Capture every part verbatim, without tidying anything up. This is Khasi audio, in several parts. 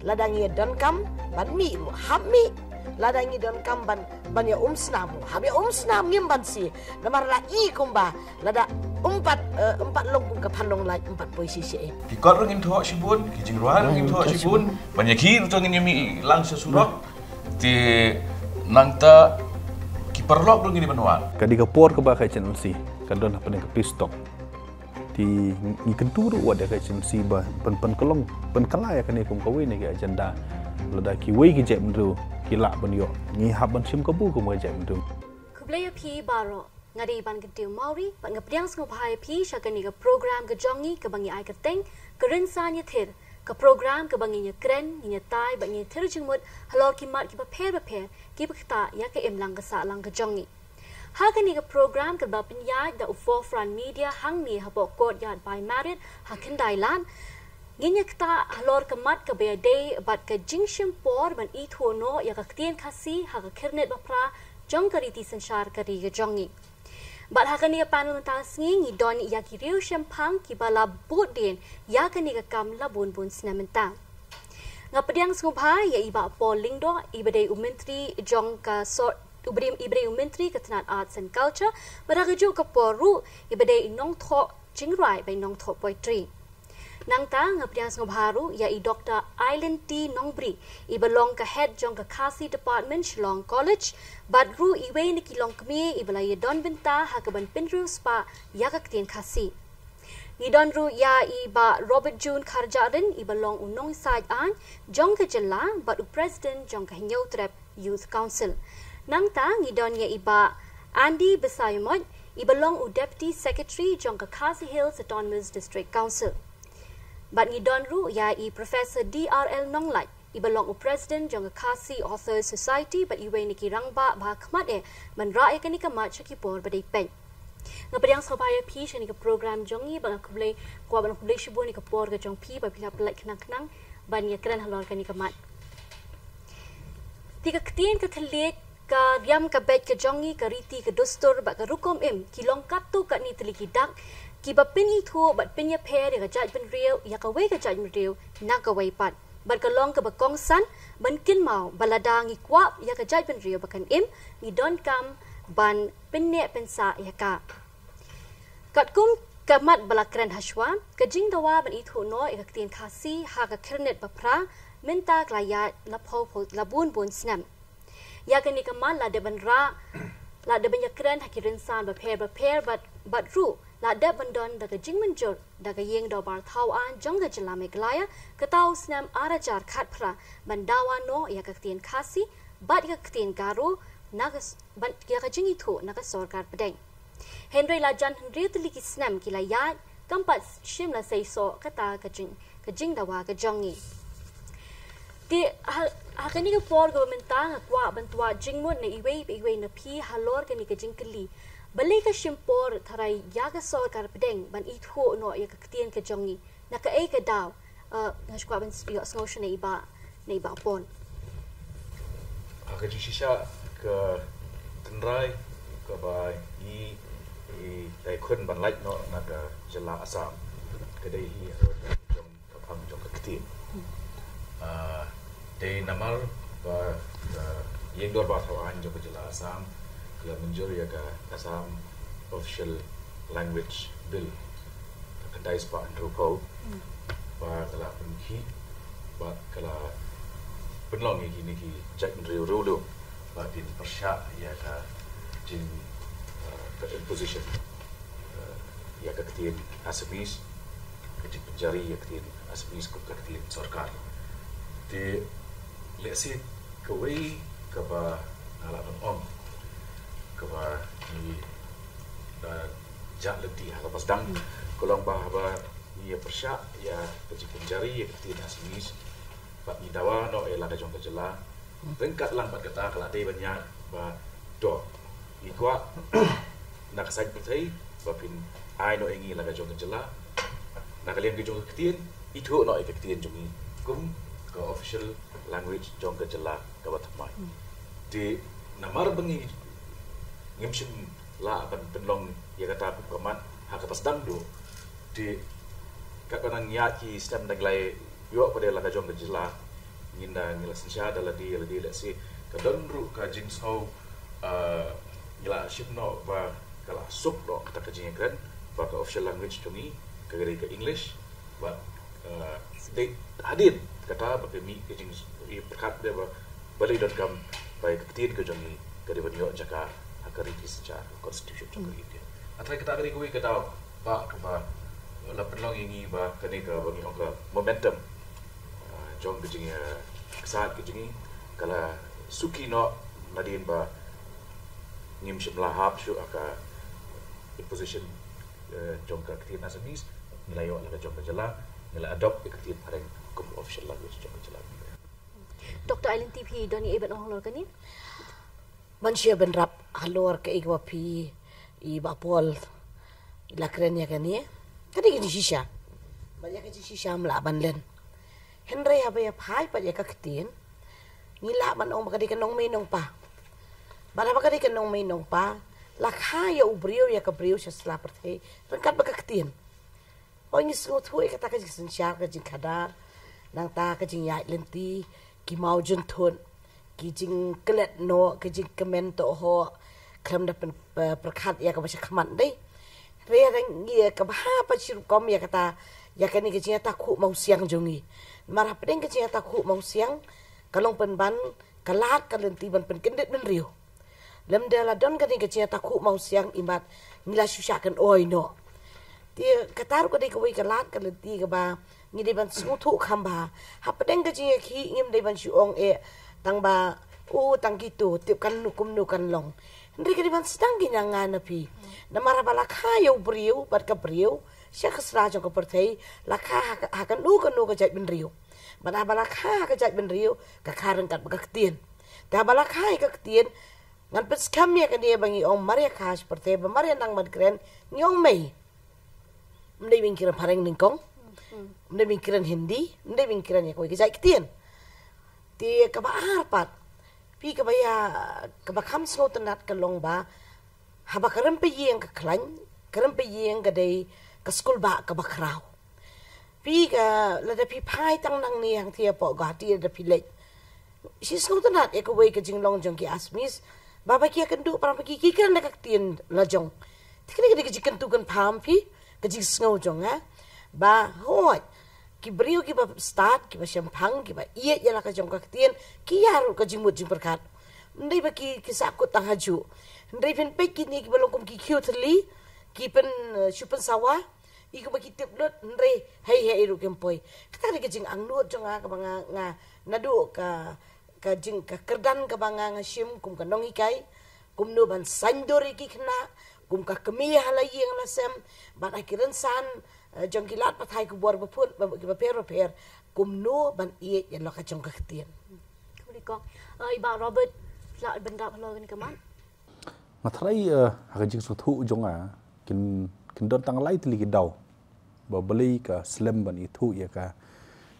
Lada ngi donkam ban mih ruh hap mih. Lada ngi donkam ban ban ïa um snam ruh hap ïa um snam, ngim banse. Namar la i kumba lada um pat eh, um pat long kum ka phan long lait, um pat poi shisha. Ki kot ruh ngin thoh shibun, ki jingrwai ruh ngin thoh shibun. Ban ïa ki ruh to ngin ïa mih lang sha surok. Te nangta ki paralok ruh ngin ïa ban wad. Ka dei ka por kaba ka H N C ka don hapdeng ka peace talk. Te ngi kyntu ruh wat ïa ka H N C ba pyn pyn ka long, pyn kylla ïa kane kum kawei na ki agenda. Lada kiwei ki jaitbynriew ki lah ban ïoh, ngi hap ban shim kabu kum ka jaitbynriew. Khublei ïa phi baroh. Nga dei Bankyntew Mawrie bad nga pdiang sngewbha ïa phi sha kane ka program ka jong ngi kaba ngi ai kyrteng Ka Rynsan Ïathir, ka program kaba ngin ïakren, ngin ïatai bad ngin ïathir jingmut halor ki mat kiba pher bapher kiba ktah ïa ka imlang ka sahlang ka jong ngi. Ha kane ka program kaba pynïaid da u Forefront Media hangne hapoh Courtyard by Marriott ha Khyndai Lad, ngin ïa ktah halor ka mat kaba ïadei bad ka jingshim por ban ithuh noh ïa ka ktien Khasi ha ka khyrnit ba phra jong ka riti synshar ka ri ka jong ngi. Bad ha kane ka panel mynta ka sngi ngi don ïa ki riewshemphang kiba la bud dien ïa kane ka kam la bun bun snem mynta. Nga pdiang sngewbha ïa i Bah Paul Lyngdoh, iba dei u Myntri jong ka sor iba dei, iba dei u Myntri ka tnat Arts and Culture, bad ha kajuh ka por ruh iba dei i nongthoh jingrwai bad i nongthoh poetry. Nangta nga pdiang sngewbha ruh ïa i Doktor Aileen T Nongbri, iba long ka head jong ka Khasi Department, Shillong College, bad ruh iwei na ki longkmie iba la ïadon bynta ha kaban pynriewspah ïa ka ktien Khasi. Ngi don ruh ïa i Bah Robert June Kharjahrin, iba long u nongsaid aiñ jong ka jylla bad u president jong ka Hynñiewtrep Youth Council. Nangta ngi don ïa i Bah Andy Basaiawmoit, iba long u Deputy Secretary jong ka Khasi Hills Autonomous District Council. Bad ngi don ruh ïa i Professor D R L Nonglait, iba long u President jong ka Khasi Authors Society bad iwei na ki rangbah ba khmat eh ban rah ïa kane ka mat sha ki por ba dei peit. Nga pdiang sngewbha ïa phi sha kane ka program jong ngi, bad nga khublei, kwah ban khublei shibun ïa ka por ka jong phi ba phi la pynlait khnang khnang ban ïakren halor kane ka mat. Te ka ktien ka thylliej, ka riam ka beit ka jong ngi, ka riti ka dustur bad ka rukom im ki long katto katne tylli ki dak kiba pynithuh bad pynïapher ïa ka jaitbynriew ïa kawei ka jaitbynriew na kawei pat. Bad ka long kaba kongsan ban kynmaw ba lada ngi kwah ïa ka jaitbynriew ba kan im, ngi donkam ban pynneh pynsah ïa ka. Katkum ka mat ba la kren hashwa, ka jingdawa ban ithuh noh ïa ka ktien Khasi ha ka khyrnit ba phra mynta ka la ïaid la phew phew, la bun bun snem. Ïa kane ka mat la dep ban rah, la dep ban ïakren ha ki rynsan bapher bapher bad, bad ruh la dep ban don da ka jingmynjur da ka Ïing Dorbar Thaw Aiñ jong ka Jylla Meghalaya kata u snem ar hajar khatphra ban dawa noh ïa ka ktien Khasi bad ïa ka ktien Garo na ka s-, ban, ïa ka jingithuh na ka sorkar pdeng. Hynrei la jan hynriew tylli ki snem ki la ïaid, kam pat shym la seisoh kata ka jing, ka jingdawa ka jong ngi. Te ha, ha kane ka por kaba mynta nga kwah ban twad jingmut na iwei pa iwei na phi halor kane ka jingkylli. Balei ka shim por tharai ïa ka sorkar pdeng ban ithuh noh ïa ka ktien ka jong ngi? Na kaei ka daw? Eh, nga shu kwah ban ïohsngew sha na i Bah, na i Bah Paul. Ha ka jingshisha ka tynrai kaba ngi, ngi dei khun ban lait noh na ka jylla Assam. Ka dei hi, eh, jong ka phang jong ka ktien. Ah, dei namar ba, ah, Ïing Dorbar Thaw Aiñ jong ka jylla Assam ka la mynjur ïa ka Assam Official Language Bill, ka khyndai spah hynriewphew, ba ka la pynkhih, ba ka la pynlong ïa kine ki jaitbynriew riewlum ba kin pyrshah ïa ka jing, ah, ka imposition, ah, ïa ka ktien Assamese, ka jingpynjari ïa ka ktien Assamese kum ka ktien sorkar. Te lehse kawei kaba nga lah ban ong kaba ngi da jah lynti ha kaba sdang, ka long ba haba ngi ïa pyrshah ïa ka jingpynjari ïa ka ktien Assamese, ba ngi dawa noh ïa la ka jong ka jylla, ryngkat lang bad kata ka la dei ban ïaid ba to ngi kwah na ka saiñ pyrthei ba phin ai noh ïa ngi la ka jong ka jylla. Na ka liang ka jong ka ktien, ithuh noh ïa ka ktien jong ngi kum ka official language jong ka jylla kaba thymmai. Te namar ba ngi, ngim shym lah ban pynlong ïa kata kum ka mat ha kaba sdang duh. Te katba nang ïaid ki snem dang lai ïoh pat de la ka jong ka jylla, Ngin da ngi la synshar da lade lade lehse ka don ruh ka jingsngew, uh, ngi la shim noh ba ka la suk noh kata ka jingkren ba ka official language jong ngi ka dei ka English. Ba, uh, dei hadien kata ba ka mih ka jingpyrkhat de ba balei donkam ba ka ktien ka jong ngi ka dei ban ïoh jaka ha ka riti synshar, ka constitution jong ka India. Hynrei kata ka dei kawei ka daw ba kaba la pynlong ïa ngi ba kane kaba ngi ong ka momentum, uh, jong ka jing, uh, ksat ka jong ngi ka la suki noh nadien ba ngim shym la hap shuh ha ka imposition, uh, jong ka ktien Assamese. Ngi la ïoh la ka jong ka jylla, ngi la adopt ïa ka ktien phareng kum official language jong ka jylla. Doctor Ailynti, phi don ei ban ong halor kane? Ban shu bynrap halor kaei kaba phi i Bah Paul i la kren ïa kane. Ka dei ka jingshisha. Bad ïa ka jingshisha ym lah ban len. Hynrei haba ïa phai pat ïa ka ktien, ngi lah ban ong ba ka dei ka nongmei nongpa. Bad haba ka dei ka nongmei nongpa, la kha ïa u briew ïa ka briew sha sla pyrthei ryngkat bad ka ktien. Hooid, ngi sngewthuh ïa kata ka jingsynshar, ka jingkhadar, nangta ka jingïaid lynti, ki maw jynthut, ki jingklet noh, ki jingkmen tohok, khlem da pyn, pyrkhat ïa kaba sha khmat dei. Hynrei ngi ïa kaba ha pat shi rukom ïa kata, ïa kane ka jingïatakhuh mawsiang jong ngi. Namar hapdeng ka jingïatakhuh mawsiang ka long pynban ka lad ka lynti ban pynkyndit bynriew. Lymda la don kane ka jingïatakhuh mawsiang, imat ngi la shu shah kynoi noh. Te kata ruh ka dei kawei ka lad ka lynti kaba ngi dei ban sngewthuh kham bha. Hapdeng ka jingïakhih ngim dei ban shu ong eh tang ba, u, tang kito, tip kan nu kumno kan long. Hynrei ka dei ban sdang ki na nga na phi. Namar haba la kha ïa u briew bad ka briew sha ka sla jong ka pyrthei, la kha ha ka, ha kano kano ka jaitbynriew. Bad haba la kha ha ka jaitbynriew, ka kha ryngkat bad ka ktien. Te haba la kha ïa ka ktien, ngan pynskhem ïa kane ba ngi ong mar ïa kha sha pyrthei, ba mar ïa nang ban kren ngi ong mei. Ym dei ba ngi kren phareng nyngkong, ym dei ba ngi kren Hindi, ym dei ba ngi kren ïa kawei ka jait ktien. Te kaba ar pat, phi, kaba ïa, kaba kham sngewtynnat ka long ba haba ka rympei ïing ka khlaiñ, ka rympei ïing ka dei ka skulbah kaba khraw. Phi, ka, lada phi phai tang nangne hangtei hapoh Guwahati lada phi leit, shu sngewtynnat ïa kawei ka jinglong jong ki Assamese ba, ba ki ïakynduh para ba ki, ki kren da ka ktien la jong. Te kane ka dei ka jingkyntu kynpham, phi, ka jingsngew jong nga ba hooid, ki briew kiba stad, kiba shemphang, kiba ïeit ïa la ka jong ka ktien, ki ïa ruh ka jingmut jingpyrkhat. Ym dei ba ki, ki sahkut tang hajuh. Hynrei phin peit kine kiba long kum ki khiew thylli, ki pyn, eh, shu pynsawa, i kumba ki tip lut, hynrei hei hei ruh kim poi. Kata ka dei ka jingangnud jong nga kaba nga, nga naduh ka, ka jing, ka kyrdan kaba nga, nga shim kum ka nonghikai, kumno ban saiñdur ïa ki khynnah, kum ka kmie ha la ïing ha la sem, bad ha ki rynsan, eh, jong ki lad pathai khubor bapher, ba, bapher bapher, kumno ban ïeit ïa la ka jong ka ktien. Khublei kong. Eh, i Bah Robert, lah bynrap halor kane ka mat. Nga tharai, eh, ha ka jingsngewthuh jong nga, kin, kin don tang lai tylli ki daw ba balei ka slem ban ithuh ïa ka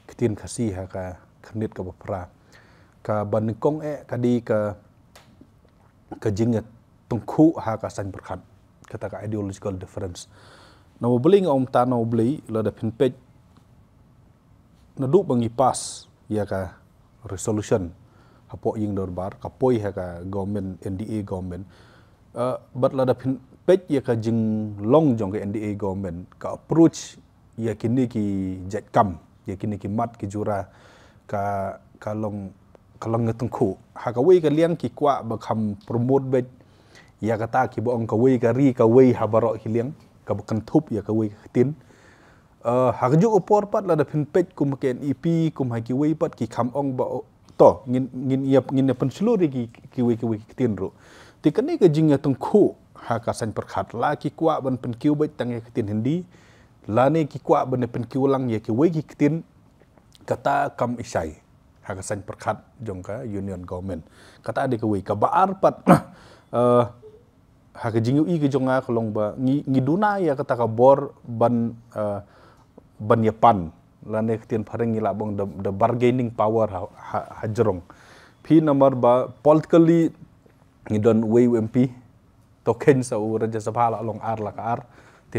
ktien Khasi ha ka khyrnit kaba phra. Kaba nyngkong eh ka dei ka, ka jingïatyngkhuh ha ka saiñ pyrkhat, kata ka ideological difference. Namar balei nga ong kumta, namar balei, lada phin peit naduh ba ngi pass ïa ka resolution hapoh ïing dorbar, ka poi ha ka government, N D A government. Eh, bad lada phin peit ïa ka jinglong jong ka N D A government, ka approach ïa kine ki jait kam, ïa kine ki mat ki jura, ka, ka long, ka long ïatyngkhuh. Ha kawei ka liang ki kwah ba kham promote beit ïa kata, kiba ong kawei ka ri kawei ha baroh ki liang, kaba kynthup ïa kawei ka ktien. Eh, ha kajuh ka por pat lada phin peit kum ha ka N E P, kum ha kiwei pat, ki kham ong ba, oh, to, ngin, ngin ïa, ngin ïa pynshlur ïa ki, kiwei, kiwei ki ktien ruh. Te kane ka jingïatyngkhuh ha ka saiñ pyrkhat, la ki kwah ban pynkiew beit tang ïa ka ktien Hindi, lane ki kwah ban pynkiew lang ïa kiwei ki ktien, kata kam ishai ha ka saiñ pyrkhat jong ka Union Government. Kata dei kawei. Kaba ar pat, eh, ha ka jingïohi ka jong nga ka long ba ngi, ngi duna ïa kata ka bor ban, eh, ban ïapan, lane ka ktien phareng ngi lah ban ong the, the bargaining power ha, ha, ha jrong. Phi, namar ba politically ngi don wei u M P, to kheiñ sa u Rajya Sabha la long ar la ka ar.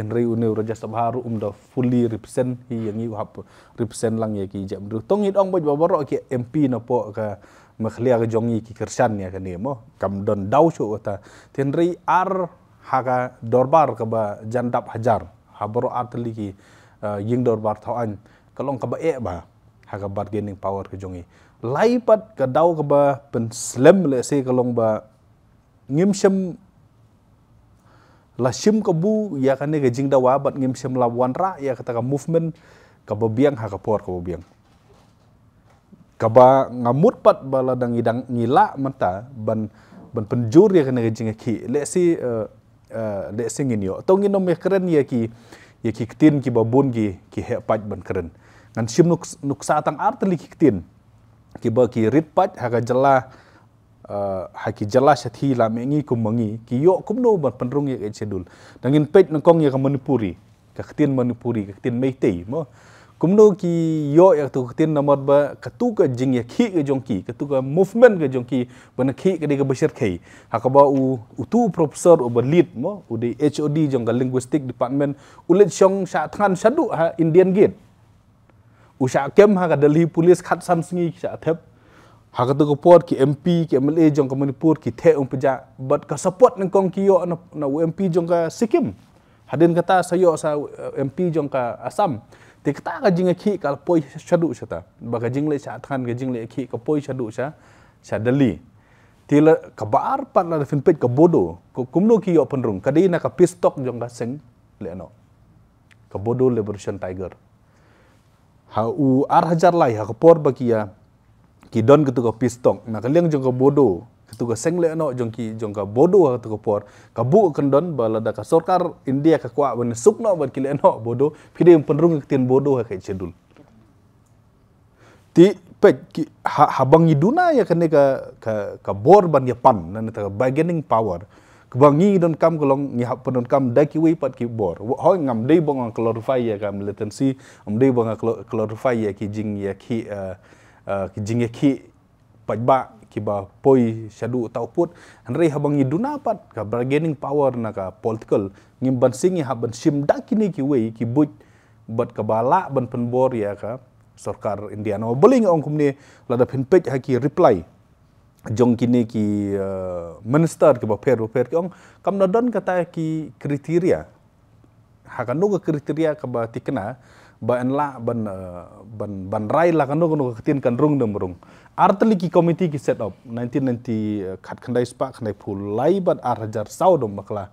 Hynrei une u Rajya Sabha ruh um da fully represent hi ïa ngi, u hap represent lang ïa ki jaitbynriew. To ngin ong bad ba baroh ki M P napoh ka Meghalaya ka jong ngi ki kyrshan ïa kane mo. Kam don daw shuh kata. Hynrei ar ha ka dorbar kaba jan dap hajar, ha baroh ar tylli ki, eh, ïing dorbar thaw aiñ, ka long kaba eh bha ha ka bargaining power ka jong ngi. Lai pat ka daw kaba pynslem lehse ka long ba ngim shym la shim kabu ïa kane ka jingdawa bad ngim shym la wanrah ïa kata ka movement kaba biang ha ka por kaba biang. Kaba nga mut pat ba lada ngi dang ngi lah mynta ban, ban pynjur ïa kane ka jingïakhih, lehse, eh, eh, lehse ngin ïoh. To ngin ym ïakren ïa ki, ïa ki ktien kiba bun ki, ki heh pait ban kren. Ngan shim nuk-, nuksa tang ar tylli ki ktien kiba ki rit pait ha ka jylla, eh, ha ki jylla shathie la mih ngi kum ma ngi, ki ïoh kumno ban pynrung ïa ka Eighth Schedule. Da ngin peit nyngkong ïa ka Manipuri, ka ktien Manipuri, ka ktien Meitei mo. Kumno ki ïoh ïa katu ka ktien namar ba katu ka jingïakhih ka jong ki, katu ka movement ka jong ki ban khih ka dei kaba shyrkhei. Ha kaba u, utu u professor uba lead mo, u dei H O D jong ka linguistic department, u leit shong shah thngan shaduh ha Indian Gate. U shah kem ha ka Delhi Police khatsan sngi ki shah thep. Ha katu ka por ki M P, ki M L A jong ka Manipur ki theh um pynjah. Bad ka support nyngkong ki ïoh na, na u M P jong ka Sikkim. Hadien kata sa ïoh sa, eh, M P jong ka Assam. Te kata ka jingïakhih ka la poi shaduh shata. Ba ka jingleit shah thngan, ka jingleit khih ka poi shaduh sha, sha Delhi. Te la kaba ar pat lada phin peit ka Bodo. Ku-, kumno ki ïoh pynrung. Ka dei na ka peace talk jong ka seng lehnoh, ka Bodo Liberation Tiger. Ha u ar hajar lai, ha ka por ba ki ïa, ki don katu ka peace talk, na ka liang jong ka Bodo, katu ka seng lehnoh jong ki, jong ka Bodo ha katu ka por, ka buh kyndon ba lada ka sorkar India ka kwah ban suk noh bad ki lehnoh Bodo, phi dei ban pynrung ïa ka ktien Bodo ha ka Eighth Schedule. Te peit ki, ha, haba ngi duna ïa kane ka, ka, ka bor ban ïa pan, na kata ka bargaining power, kaba ngi donkam ka long ngi hap pyndonkam da kiwei pat ki bor. Wa-, hooid ngam dei ba nga clarify ïa ka militancy, ngam dei ba nga cla-, clarify ïa ki jingïakhih, eh, eh, ki jingïakhih paidbah kiba poi shaduh uta u pud. Hynrei haba ngi duna pat ka bargaining power na ka political, ngim banse ngi hap ban shim da kine kiwei ki buit bad kaba lah ban pynbor ïa ka sorkar India. Na balei nga ong kumne, lada phin peit ha ki reply jong kine ki, eh, minister kiba pher bapher ki ong kam da don kata ki kriteria. Ha kano ka kriteria kaba thikna ba yn lah ban, eh, ban, ban rai la kano kano ka ktien kan rung ne ym rung. Ar tylli ki komiti ki set up, nineteen ninety, eh, khatkhyndai spah khyndaiphew lai bad ar hajar saw dong bakla.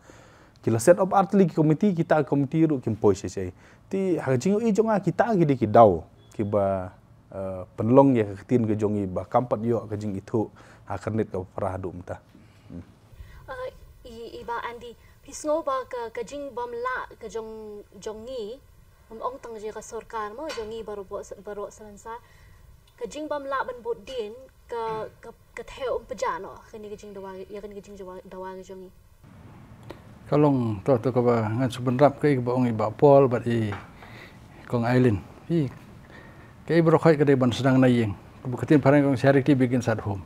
Ki la set up ar tylli ki komiti, kita ki komiti ruh kim poi shisha. Te ha ka jingïohi jong nga kita ki dei ki daw kiba, eh, pynlong ïa ka ktien ka jong ngi ba kam pat ïoh ka jingithuh ha ka rit kaba phra haduh mynta. Hmm. Eh, i, i Bah Andy, phi sngew ba ka, ka jingbym lah ka jong, jong ngi, ym ong tang jong ka sorkar mo, jong ngi baroh, baroh salonsar, ka jingbym lah ban bud dien ka, ka, ka theh um pynjah noh kane ka jingdawa, ïa kane ka jingdawa, dawa ka jong ngi. Ka long to, to kaba ngan shu bynrap kaei kaba ong i Bah Paul bad i Kong Aileen. Phi, kaei baroh khoit ka dei ban sdang na ïing. Kaba ka ktien phareng ka ong charity begins at home.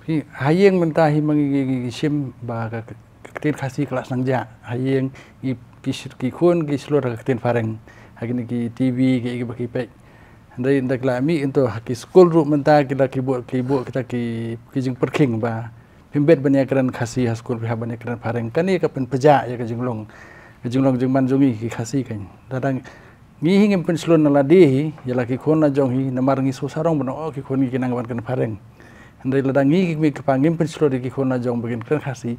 Phi, ha ïing mynta hi ma ngi, ngi, ngi shim ba ka, ka, ka ktien Khasi ka la sdang jah. Ha ïing ngi, ki sh-, ki khun ki shlur ha ka ktien phareng. Ha kine ki T V, kiei kiba ki peit. Hynrei ynda ki la mih into ha ki skul ruh mynta ki la ki buh, ki buh kita ki, ki jingpyrkhing ba phim bit ban ïakren Khasi ha skul, phi hap ban ïakren phareng. Kane ka pynpjah ïa ka jinglong, ka jinglong jingman jong ngi ki Khasi kan. Lada ngi hi ngim pynshlur na lade hi ïa la ki khun la jong hi, namar ngi sngewsarong ban ong, oh, ki khun ngi ki nang ban kren phareng. Hynrei lada ngi ki kmie ki kpa ngim pynshlur ïa ki khun la jong ba kin kren Khasi,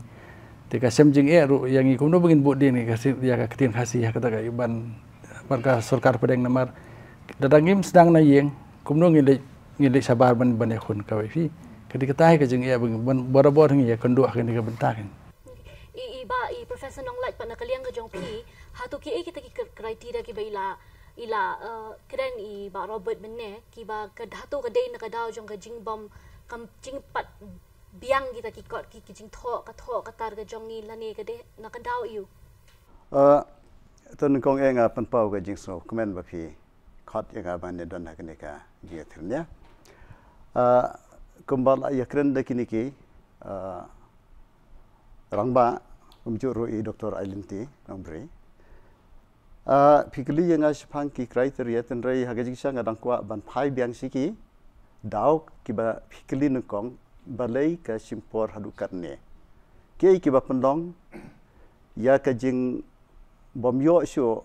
te ka shem jingeh ruh ïa ngi kumno ba ngin bud dien ïa ka Khasi, ïa ka ktien Khasi ha kata ka ban, ban ka sorkar pdeng, namar lada ngim sdang na ïing, kumno ngin leit, ngin leit shabar ban, ban ïakhun kawei, phi. Ka dei kata hi ka jingeh ba ngi, ban, barabor ngi ïakynduh ha kane ka bynta kan. I, i Bah, i Professor Nonglait pat na ka liang ka jong phi, hato kiei kita ki kr-, criteria kiba i la, i la, eh, kren i Bah Robert mynne, kiba ka, hato ka dei na ka daw jong ka jingbym, kam jingpat biang kita ki kot, ki, ki jingthoh, ka thoh, ka tar ka jong ngi lane ka dei na ka daw aiu? Eh, to nyngkong eh nga pynpaw ka jingsngewkmen ba phi khot ïa nga ban ïadon ha kane ka jingïatren ïa. Eh, kumba la ïakren da kine ki, eh, rangbah, kumjuh ruh i Doctor Ailinti Nongbri. Ah, phi kylli ïa nga shaphang ki criteria, tynrai ha ka jingshisha nga dang kwah ban phai biang sha ki daw kiba phi kylli nyngkong, balei ka shim por haduh katne. Kiei kiba pynlong ïa ka jingbym ïoh shuh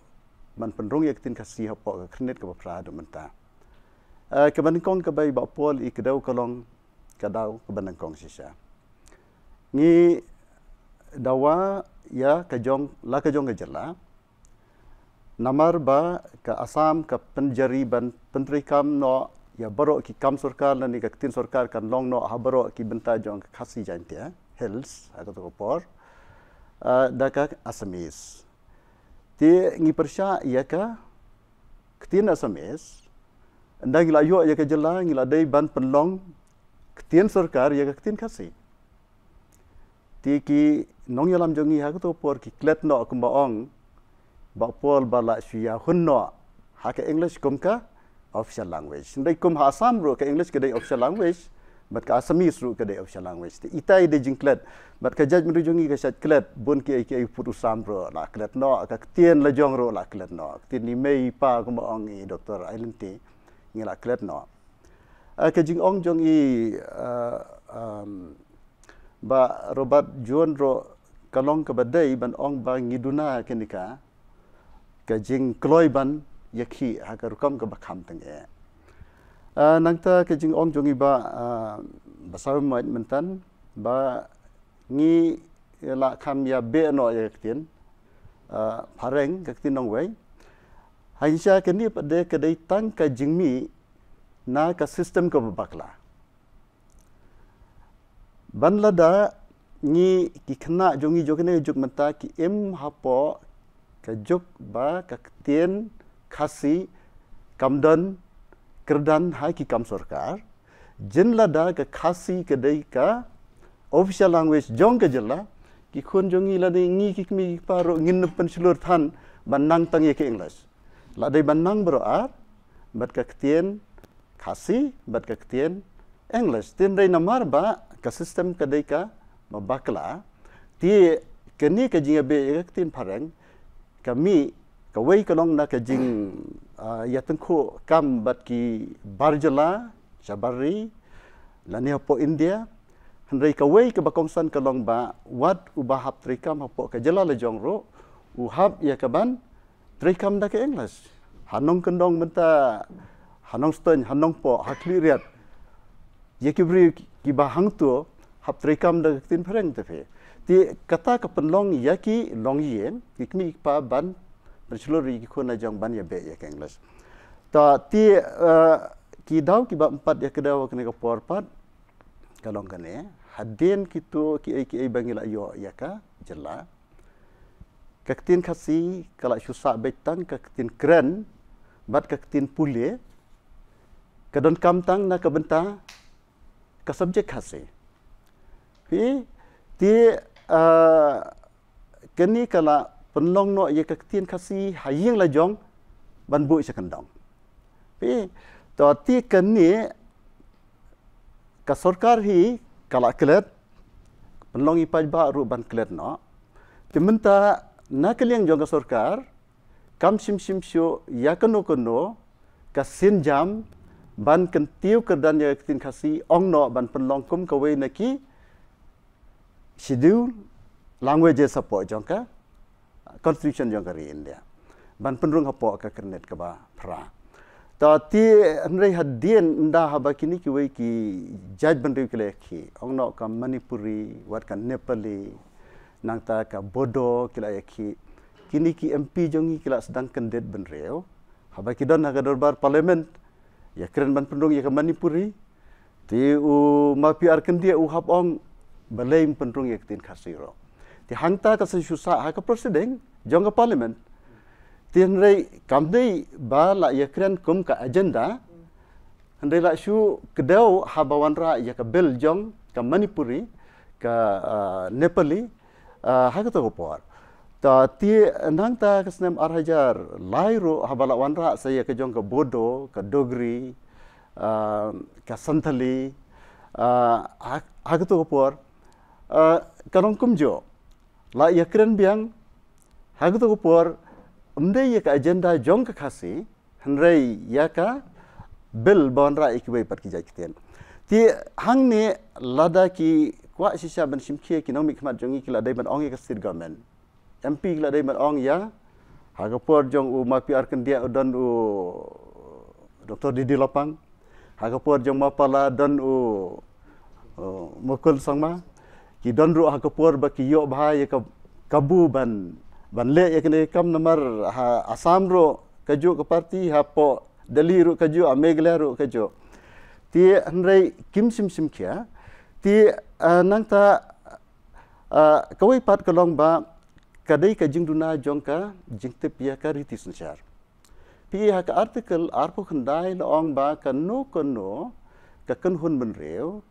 ban pynrung ïa ka ktien Khasi hapoh ka khyrnit kaba phra haduh mynta. Ah, kaba nyngkong kaba i Bah Paul i kdew ka long ka daw kaba nyngkong shisha. Ngi dawa ïa ka jong, la ka jong ka jylla. Namar ba ka Assam ka pynjari ban pyntreikam noh ïa baroh ki kam sorkar lane ka ktien sorkar kan long noh ha baroh ki bynta jong ka Khasi Jaintia Hills ha kato ka por, ah, da ka Assamese. Te ngi pyrshah ïa ka ktien Assamese, ynda ngi la ïoh ïa ka jylla ngi la dei ban pynlong ktien sorkar ïa ka ktien Khasi. Te ki nongïalam jong ngi ha kato por ki klet noh kumba ong Bah Paul ba la shu ïahun noh ha ka English kum ka official language. Hynrei kum ha Assam ruh ka English ka dei official language, bad ka Assamese ruh ka dei official language. Te itai dei jingklet, bad ka jaitbynriew jong ngi ka shait klet, bun kiei kiei pud u Sam ruh la klet noh, ka ktien la jong ruh la klet noh, ktien i mei i pa kumba ong i Doctor Ailynti, ngi la klet noh. Ah, ka jingong jong i, ah, um, Bah Robert John ruh ka long kaba dei ban ong ba ngi duna kane ka, ka jingkloi ban ïakhih ha ka rukom kaba kham tyngeh. Ah, nangta ka jingong jong i Bah, ah, Bah Sawmait mynta ba ngi la kham ïabeh noh ïa ka ktien, ah, phareng, ka ktien nongwei. Hynrei kane pat de ka dei tang ka jingmih na ka system kaba bakla. Ban lada ngi ki khynnah jong ngi jong kane ka juk mynta ki im hapoh ka juk ba ka ktien Khasi kam don kyrdan ha ki kam sorkar. Jin lada ka Khasi ka dei ka official language jong ka jylla, ki khun jong ngi lane ngi ki kmie ki kpa ruh ngin pynshlur than ban nang tang ïa ka English. La dei ban nang baroh ar, bad ka ktien Khasi bad ka ktien English. Te hynrei namar ba ka system ka dei kaba bakla, te kane ka jingïabeh ïa ka ktien phareng ka mih, kawei ka long na ka jing, ah, ïatyngkhuh kam bad ki bar jylla shabar ri lane hapoh India. Hynrei kawei kaba kongsan ka long ba wat uba hap treikam hapoh ka jylla la jong ruh u hap ïa kaban treikam da ka English. Ha Nongkyndong mynta, ha Nongstoiñ, ha Nongpoh, ha Khliehriat, ïa ki briew kiba hangto hap treikam da ka ktien phareng te phi. Te kata ka pynlong ïa ki longïing, ki kmie ki kpa ban pynshlur ïa ki khun la jong ban ïabeh ïa ka English. Ta te, eh, ki daw kiba ym pat ïa ka daw kane ka por pat ka long kane, hadien kito kiei kiei ba ngi la ïoh ïa ka jylla, ka ktien Khasi ka la shu sah beit tang ka ktien kren bad ka ktien pule, ka donkam tang na ka bynta ka subject Khasi. Phi, te, ah, kane ka la pynlong noh ïa ka ktien Khasi ha ïing la jong ban buh sha kyndong. Phi, to te kane ka sorkar hi ka la klet, pynlong i paidbah ruh ban klet noh. Te mynta na ka liang jong ka sorkar kam shim shym shuh ïa kano kano ka sienjam ban kyntiew kyrdan ïa ka ktien Khasi, ong noh ban pynlong kum kawei na ki schedule languages hapoh jong ka constitution jong ka ri India, ban pynrung hapoh ka kyrnit kaba phra. Ta te hynrei hadien ynda haba kine kiwei ki jaitbynriew ki la ïakhih, ong noh ka Manipuri, wat ka Nepali, nangta ka Bodo ki la ïakhih, kine ki M P jong ngi ki la sdang kyndit bynriew. Haba ki don ha ka dorbar parliament, ïakren ban pynrung ïa ka Manipuri, te u ma P R Khyndiat u hap ong balei ym pynrung ïa ka ktien Khasi ruh. Te hangta ka sa shu sah ha ka proceeding jong ka parliament. Te hynrei kam dei ba la ïakren kum ka agenda, hynrei la shu kdew haba wanrah ïa ka bill jong ka Manipuri, ka, ah, Nepali, ah, ha kato ka por. Ta te nangta ka snem ar hajar lai ruh haba la wanrah sa ïa ka jong ka Bodo, ka Dogri, ah, ka Santhali, ah, ha, ha kato ka por, ah, ka long kumjuh. La ïakren biang, ha kato ka por, ym dei ïa ka agenda jong ka Khasi, hynrei ïa ka bill ba wanrah ïa kiwei pat ki jait ktien. Te hangne lada ki kwah shisha ban shimkhia ki nongmihkhmat jong ngi ki la dei ban ong ïa ka state government. M P ki la dei ban ong ïa, ha ka por jong u Ma P R Kyndiah u don u Doctor D D Lopang. Ha ka por jong Mapala don u, u Mukul Sangma. Ki don ruh ha ka por ba ki ïoh bha ïa ka kabu ban, ban leh ïa kane ka kam namar ha Assam ruh kajuh ka party, hapoh Delhi ruh kajuh, ha Meghalaya ruh kajuh. Te hynrei kim shim shimkhia. Te, ah, nangta, ah, kawei pat ka long ba ka dei ka jingduna jong ka jingtip ïa ka riti synshar. Phi i ha ka article arphew khyndai la ong ba kano kano ka kynhun bynriew,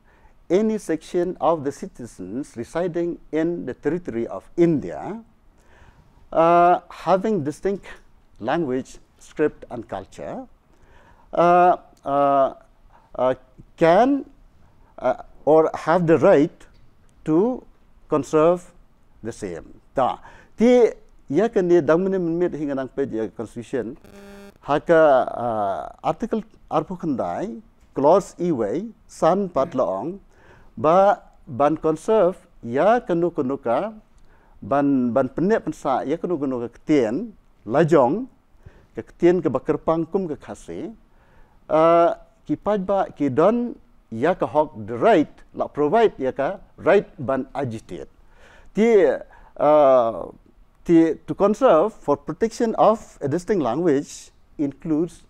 any section of the citizens residing in the territory of India, uh, having distinct language, script and culture, uh, uh, uh, can, uh, or have the right to conserve the same. Ta, te ïa kane dang mynne mynmiet hi nga nang peit ïa ka constitution. Ha ka, uh, article arphew khyndai, clause E wei, san pat la ong ba ban conserve ïa kano kano ka, ban, ban pynneh pynsah ïa kano kano ka ktien lajong, ka ktien kaba kyrpang kum ka Khasi, uh, ki paidbah ki don ïa ka hok, the right, la provide ïa ka right ban agitate. Te, uh, te, to conserve for protection of a distinct language includes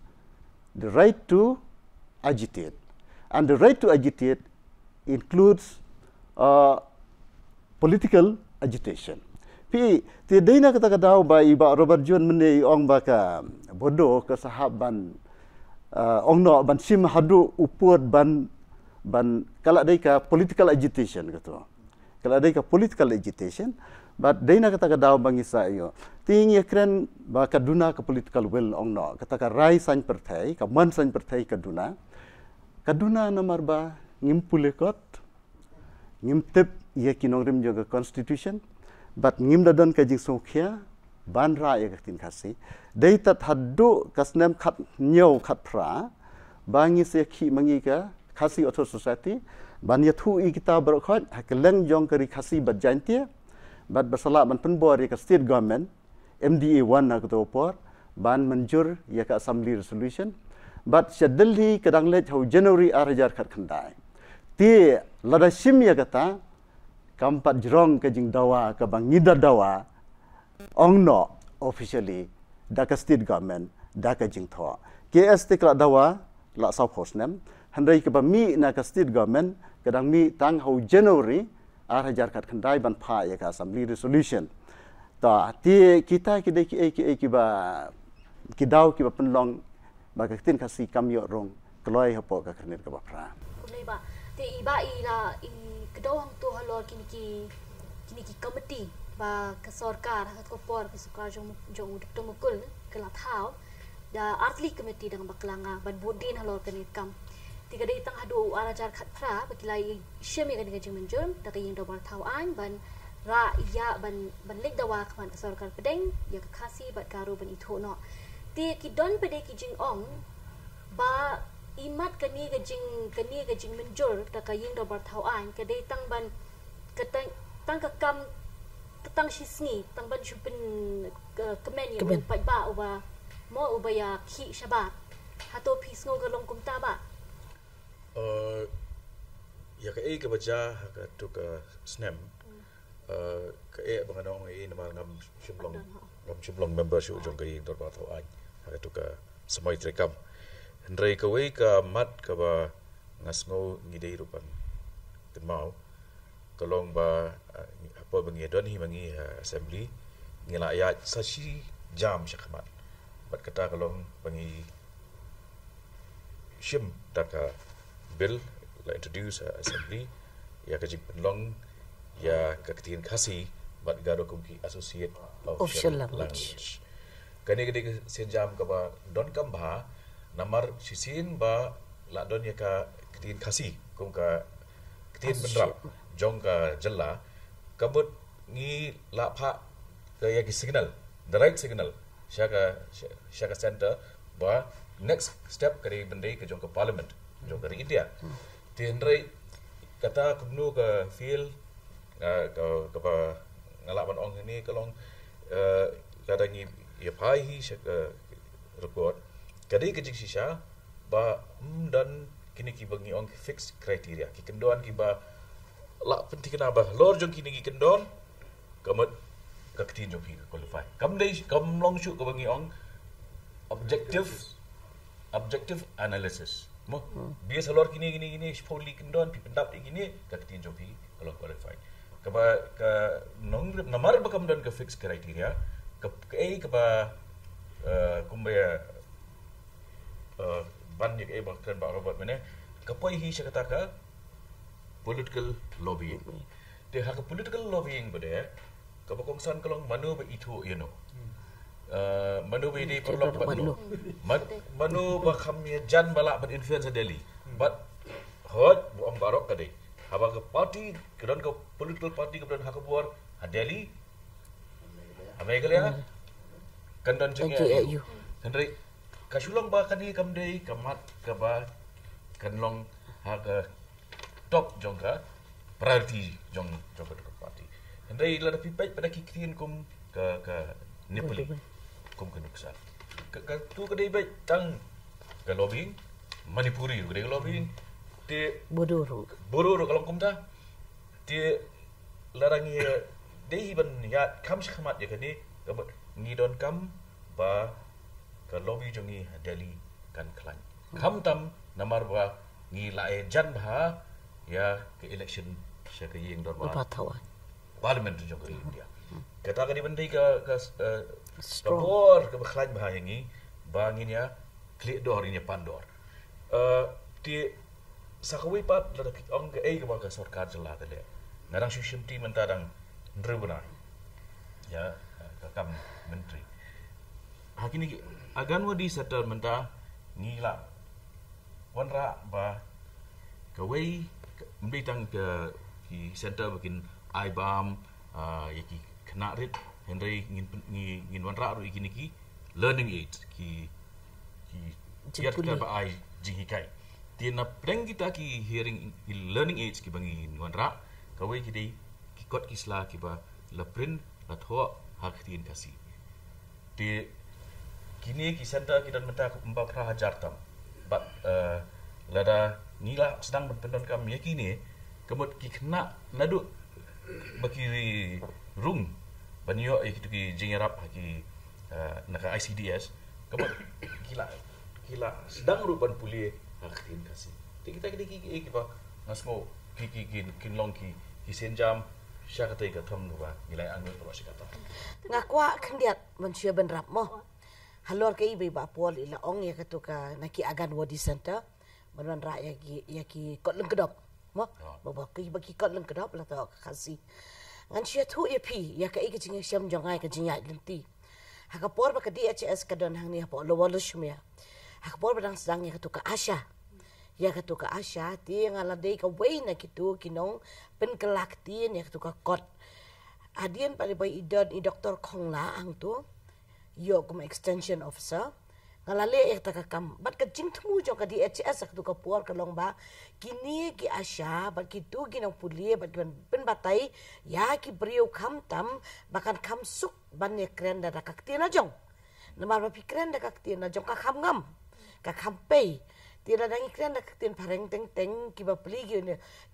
the right to agitate. And the right to agitate includes, uh, political agitation. Phi, te dei na kata ka daw ba i Bah Robert John mynne i ong ba ka Bodo ka sahap ban, uh, ong noh ban shim haduh u pud ban, ban ka la dei ka political agitation kato. Ka la dei ka political agitation, but dei na kata ka daw ba ngi sa ïoh. Te ngi ïa kren ba ka duna ka political will ong noh, kata ka rai saiñ pyrthei, ka mon saiñ pyrthei ka duna. Ka duna namar ba ngim pule kot, ngim tip ïa ki nongrim jong ka constitution, but ngim da don ka jingsngewkhia ban rah ïa ka ktien Khasi. Dei tad haduh ka snem khathynñiew khatphra ba ngi sa ïakhih ma ngi ka Khasi Authors' Society ban ïathuh ïa kita baroh khoit ha kylleng jong ka ri Khasi bad Jaintia, bad ba sa lah ban pynbor ïa ka state government, M D A one ha kato ka por, ban mynjur ïa ka assembly resolution. Bad sha Delhi ka dang leit ha u January ar hajar khatkhyndai. Te lada shim ïa kata, kam pat jrong ka jingdawa kaba ngi da dawa ong noh officially da ka state government, da ka jingthoh. K S te ka la dawa la sawphew snem, hynrei kaba mih na ka state government ka dang mih tang ha u January ar hajar khatkhyndai ban phah ïa ka assembly resolution. Ta, te kita ki dei kiei kiei kiba, ki daw kiba pynlong ba ka ktien Khasi kam ïoh rung kloi hapoh ka khyrnit kaba phra. Kumne ba, te i ba i la i kdew hangto halor kine ki, kine ki committee ba ka sorkar ha ka por ka sorkar jong, jong u Doctor Mukul ka la thaw da artylli committee dang bakla nga ban bud dien halor kane ka kam. Te ka dei tang haduh u ar hajar khatphra ba ki la i shim ïa kane ka jingmynjur da ka ïing dorbar thaw aiñ ban rah ïa ban, ban leit dawa khmat ka sorkar pdeng ïa ka Khasi bad Garo ban ithuh noh. Te ki don pat de ki jingong ba imat kane ka jing, kane ka jingmynjur da ka ïing dorbar thaw aiñ ka dei tang ban, ka tang, tang ka kam, ka tang shi sngi, tang ban shu pyn, ka, kmen ïa u paidbah uba, mo uba ïakhih shabar. Hato phi sngew ka long kumta ba? Eh, ïa kaei kaba jia ha kato ka snem. Eh, kaei ba ngan ong ei namar ngam shym long, ngam shym long member shuh jong ka ïing dorbar thaw aiñ ha kato ka samoi treikam. Hynrei kawei ka mat kaba nga sngew ngi dei ruh ban kynmaw ka long ba, eh, hapoh ba ngi don hi ma ngi ha assembly, ngi la ïaid sa shi jam shakhmat. Bad kata ka long ba ngi shim da ka bill la introduce ha assembly ïa ka jingpynlong ïa ka ktien Khasi bad Garo kum ki associate official language. Kane ka dei ka sienjam kaba donkam bha namar shisien ba la don ïa ka ktien Khasi kum ka ktien bynrap jong ka jylla, ka mut ngi la phah ïa ki signal, the right signal sha ka, sha, sha ka center, ba next step ka dei ban dei ka jong ka parliament jong ka ri India. Te hynrei kata kumno ka field, ah, ka, kaba nga lah ban ong hangne ka long, eh, lada ngi ïa phai hi sha ka report, ka dei ka jingshisha ba ym don kine kiba ngi ong fixed criteria, ki kyndon kiba lah pynthikna ba halor jong kine ki kyndon ka mut ka ktien jong phi ka qualify. Kam dei, kam long shuh kaba ngi ong objective, objective analysis. Mo, base halor kine, kine, kine, shiphew tylli kyndon, phi pyndap ïa kine, ka ktien jong phi ka long qualify. Kaba, ka nongrep, namar ba kam don ka fixed criteria, ka, kaei kaba, eh, kumba ïa, eh, ban ïa kaei ba kren Bah Robert mynne, ka poi hi sha kata ka political lobbying. Te ha ka political lobbying ba dei, kaba kongsan ka long mano ba ithuh ïano. Eh, mano ba ïadei paralok bad no. Man-, mano ba kham ïajan ba lah ban influence ha Delhi. Bad hooid, ba ong baroh ka dei, haba ka party, ka don ka political party kaba don ha ka bor ha Delhi, ha Meghalaya, kan don jingeh ïa u. Hynrei ka shu long ba kane kam dei ka mat kaba kan long ha ka top jong ka priority jong, jong ka party. Hynrei lada phi peit pat ki ktien kum ka, ka Nepali, kum ka Nuksa, ka, katu ka dei beit tang ka lobbying. Manipuri ruh ka dei ka lobbying. Te Bodo ruh, Bodo ruh ka long kumta. Te lada ngi dei hi ban ïaid kham shakhmat ïa kane, ka mut ngi donkam ba ka lobby jong ngi ha Delhi kan khlaiñ. Khamtam namar ba ngi la ïajan bha ïa ka election sha ka ïing dorbar, parliament jong ka ri India. Kata ka dei ban dei ka, ka, eh, ka bor kaba khlaiñ bha ïa ngi ba ngin ïa khlieh dor, ngin ïa pan dor. Eh, te sa kawei pat, lada phi ong kaei kaba ka sorkar jylla ka leh, nga dang shu shimti mynta dang hynriew bnai ïa ka kam myntri. Ha kine ki Anganwadi center mynta ngi la wanrah ba kawei, ym dei tang ka, ki center ba kin ai bam, ah, ïa ki khynnah rit, hynrei ngin pyn-, ngi, ngin wanrah ruh ïa kine ki learning aids, ki, ki jingpule, ba ai jinghikai. Te na pdeng kita ki hearing, ki learning aids kiba ngi wanrah, kawei ki dei ki kot ki sla kiba la print, la thoh ha ka ktien Khasi. Te kine ki center ki don mynta kumba phra hajar tam. Bad, eh, lada ngi la sdang ban pyndonkam ïa kine, ka mut ki khynnah naduh ba ki rung ban ïoh ïa kitu ki jingïarap ha ki, eh, na ka I C D S, ka mut ki la, ki la sdang ruh ban pule ha ka ktien Khasi. Te kita ki dei ki, ki, kiba nga sngew ki, ki, ki, kin long ki, ki sienjam sha katei ka thong kaba ngi la ïa angnud baroh shi katta. Nga kwah khyndiat ban shu ïa bynrap mo halor kaei ba i Bah Paul i la ong ïa katu ka, na ki Anganwadi center, ban wanrah ïa ki, ïa ki kot lyngkdop mo. Ba, ba ki, ba ki kot lyngkdop la thoh ka Khasi. Ngan shu ïathuh ïa phi ïa kaei ka jingïashem jong nga ïa ka jingïaid lynti. Ha ka por ba ka D H S ka don hangne hapoh Lower Lushmere, ha ka por ba dang sdang ïa katu ka ASHA, ïa katu ka ASHA, te nga la dei kawei na kitu ki nongpynkylla ktien ïa katu ka kot. Hadien pat ba i don i Doktor Khongla hangtu, ïoh kum extension officer, nga la leh ïa kata ka kam. Bad ka jingthmu jong ka D H S ha katu ka por ka long ba kine ki ASHA bad kitu ki nongpule bad ki ban pynbatai ïa ki briew khamtam ba kan kham suk ban ïakren da ka ktien la jong. Namar ba phi kren da ka ktien la jong ka kham ngam, ka kham pei. Te lada ngi kren da ka ktien phareng teng teng, kiba plie ki,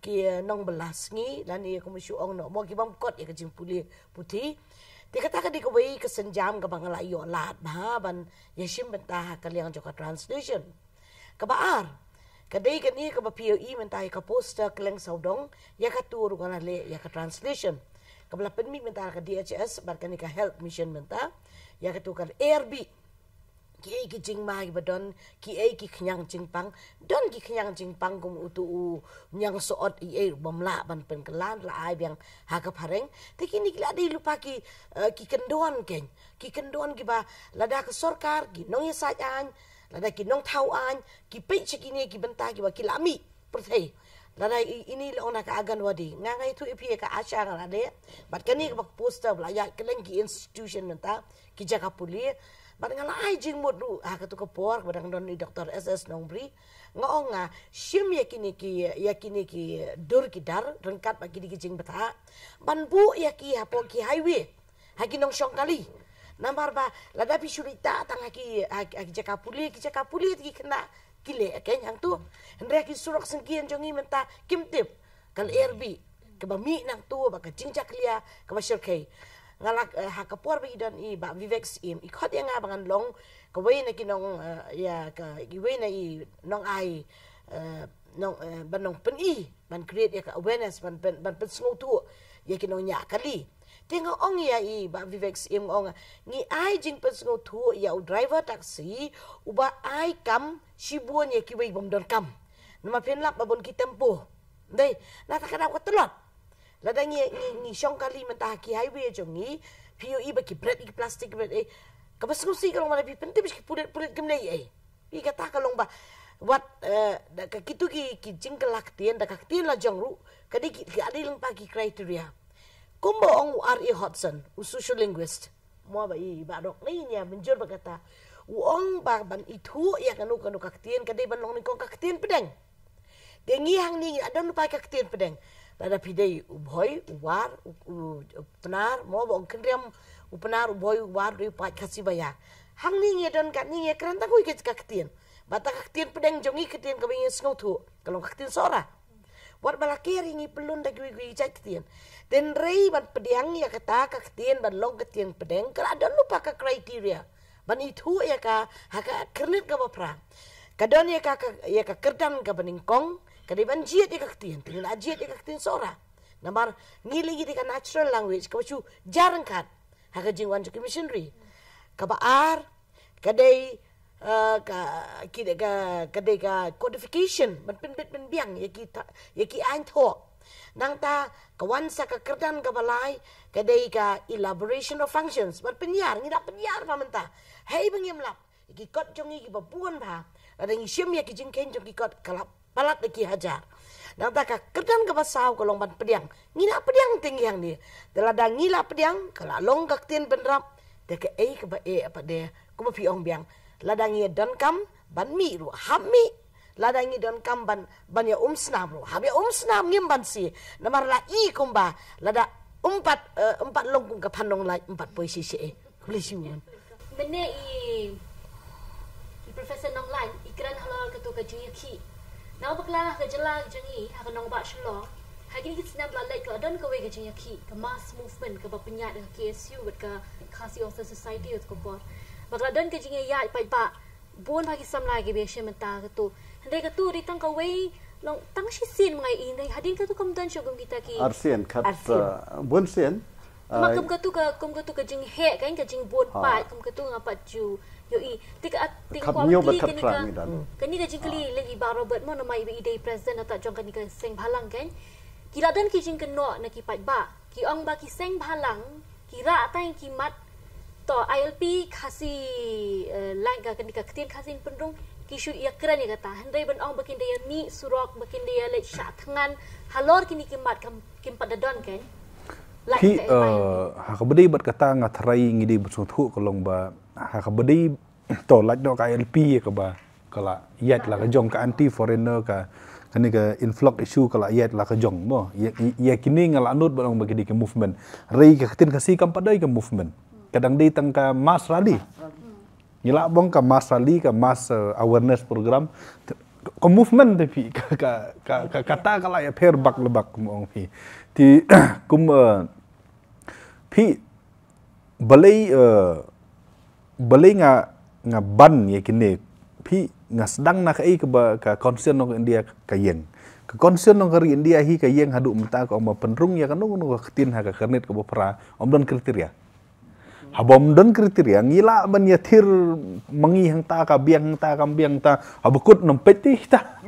ki, eh, nongbylla sngi, lane kum shu ong noh mo, ki bym kot ïa ka jingpule puthi. Te kata ka dei kawei ka sienjam kaba nga la ïoh lad bha ban ïashim bynta ha ka liang jong ka translation. Kaba ar, ka dei kane kaba phi ïohi mynta ïa ka poster kylleng sawdong, ïa katu ruh nga la leh ïa ka translation. Kaba la pynmih mynta ka D H S bad kane ka Health Mission mynta, ïa katu ka A R B. Kiei ki jingma kiba don, kiei ki khñiang jingpang, don ki khñiang jingpang kum utu u ñiang sohot, i ei bym lah ban pynkylla, la ai biang ha ka phareng. Te kine ki la dei lypa ki, eh, ki kyndon keiñ, ki kyndon kiba lada ka sorkar, ki nongïasaid aiñ, lada ki nongthaw aiñ ki peit sha kine ki bynta kiba ki la mih pyrthei. Lada i-, ine la ong na ka Anganwadi, nga nga ïathuh ïa phi ïa ka ASHA nga la leh, bad kane kaba ka poster ba la ïaid kylleng ki institution mynta, ki jaka pule. Bad nga la ai jingmut ruh ha katu ka por ba dang don i Doktor S S Nongbri. Nga ong nga shim ïa kine ki, ïa kine ki dur ki dar ryngkat bad kine ki jingbthah ban buh ïa ki hapoh ki highway ha ki nongshong kali. Namar ba lada phi shu leit tang ha ki, ha ki, ha ki jaka pule, ki jaka pule ki khynnah ki leh kein hangtu. Hynrei ki surok syngkien jong ngi mynta kim tip. Ka lyer bih kaba mih nangtu bad ka jingjakhlia kaba shyrkhei. Nga la, eh, ha ka por ba i don i Bah Vivek Syiem, i khot ïa nga ba ngan long kawei na ki nong, eh, ïa ka, iwei na i nong ai, eh, nong, eh, ban nong pyni, ban create ïa ka awareness, ban pyn, ban pynsngewthuh ïa ki nongñiah kali. Te nga ong ïa i Bah Vivek Syiem, nga ong, ngi ai jingpynsngewthuh ïa u driver taxi uba ai kam shibun ïa kiwei bym don kam. Namar phin lap ba bun ki tempo. Dei, na ta ka dap ka tlot. Lada ngi, ngi, ngi shong kali mynta ha ki highway jong ngi, phi ïohi ba ki bret ïa ki plastik, bret ïa. Kaba sngewsih ka long ba lada phi pyntip sha ki pulit, pulit kim leh ei. Phi, kata ka long ba wat, eh, da ka kitu ki, ki jingkylla ktien, da ka ktien la jong ruh, ka dei ki, ka dei lyngba ki criteria. Kumba ong u R A Hodson, u sociolinguist. Mo ba i, ba dok ni nia mynjur ba kata. U ong ba ban ithuh ïa kano kano ka ktien, ka dei ban long nyngkong ka ktien pdeng. Te ngi hangne ngi la don lypa ka ktien pdeng. Lada phi dei u Bhoi, u War, u, u, u Pnar, mo ba ong Khynriam, u Pnar, u Bhoi, u War, dei u paid Khasi Baiar. Hangne ngi don katne ngi kren tang kawei ka ktien. Bad ta ka ktien pdeng jong ngi, ka ktien kaba ngi sngewthuh, ka long ka ktien Sohra. Wat ba la ker ïa ngi pyllun da kiwei kiwei ki jait ktien. Te hynrei ban pdiang ïa kata ka ktien ban long ka ktien pdeng, ka la don lypa ka criteria ban ithuh ïa ka ha ka Kyrnit kaba Phra. Ka don ïa ka, ka, ïa ka kyrdan kaba nyngkong, ka dei ban jied ïa ka ktien, te ngi la jied ïa ka ktien Sohra. Namar ngi leh ïa ka natural language kaba shu jar ryngkat ha ka jingwan jong ki missionary. Kaba ar, ka dei, eh, ka, ki, ka, ka dei ka codification, ban pynbit pynbiang ïa ki tha-, ïa ki aiñ thoh. Nangta ka wan sa ka kyrdan kaba lai, ka dei ka elaboration of functions, ban pynïar, ngi la pynïar bha mynta. Hei ba ngim lap ïa ki kot jong ngi kiba bun bha. Lada ngi shim ïa ki jingkheiñ jong ki kot, ka la palat da ki hajar. Nangta ka kyrdan kaba saw ka long ban pdiang. Ngi la pdiang te ngi hangne. Te lada ngi la pdiang, ka la long ka ktien bynrap. Te kaei kaba eh pat de, kumba phi ong biang. Lada ngi donkam ban mih ruh, hap mih. Lada ngi donkam ban, ban ïa um snam ruh, hap ïa um snam, ngim banse. Namar la i kumba lada um pat, eh, um pat long kum ka phan nonglait, um pat poi shisha. Khublei shibun. Mynne i, i Professor Nonglait i kren halor katu ka jingïakhih. Naba bakla ha ka jylla jong ngi, ha ka nongbah Shillong, ha kine ki snem ba la leit ka la don kawei ka jingïakhih, ka mass movement kaba pynïaid da ka K S U bad ka Khasi Authors' Society ha ka por. Ba ka la don ka jingïaid paidbah, bun bha ki samla kiba ïashim bynta katu. Hynrei katu dei tang kawei, long tang shisien ma nga i, hynrei hadien katu kam don shuh kum kita ki. Arsien, khat, arsien. Uh, bun sien. Namar, uh, kum katu ka, kum katu ka jingheh, kan, ka jingbun paid, kum katu nga pat ju ïohi. Te ka, te ka kwah kylli kane ka, kane ka jingkylli lei i Bah Robert mo, namar i ba i dei president na ta jong kane ka seng bhalang, kan. Ki la don ki jingkynnoh na ki paidbah. Ki ong ba ki seng bhalang ki rah tang ki mat. To I L P Khasi, eh, lang ka kane ka ktien Khasi Pynrung, ki shu ïakren ïa kata. Hynrei ban ong ba kin da ïa mih surok, ba kin da ïa leit shah thngan halor kine ki mat kam, kim pat da don, kan. Lait. Phi, ka, eh, ha kaba dei bad kata nga tharai ngi dei ban sngewthuh ka long ba ha kaba dei to lait noh ka I L P ïa kaba ka la ïaid la ka jong, ka anti foreigner, ka, kane ka influx issue ka la ïaid la ka jong mo. Ïa, ïa, ïa kine nga la nud ba long ba ki dei ki movement. Hynrei ka ktien Khasi kam pat dei ka movement. Ka dang dei tang ka mass rally. Ngi lah ban ong ka mass rally, ka mass, eh, awareness program. Ka movement te phi, ka, ka, ka, ka, kata ka la ïapher bak le bak, kum ong phi. Te, kum, eh, phi, balei, eh, balei nga, nga ban ïa kine, phi, nga sdang na kaei kaba ka Council Nongkreh India ka ïeng. Ka Council Nongkreh India hi ka ïeng haduh mynta ka ong ba pynrung ïa kano kano ka ktien ha ka Kyrnit kaba Phra, ym don kriteria. Haba ym don kriteria, ngi lah ban ïathir ma ngi hangta ka biang, hangta kam biang, hangta, haba kut nym peit te kita.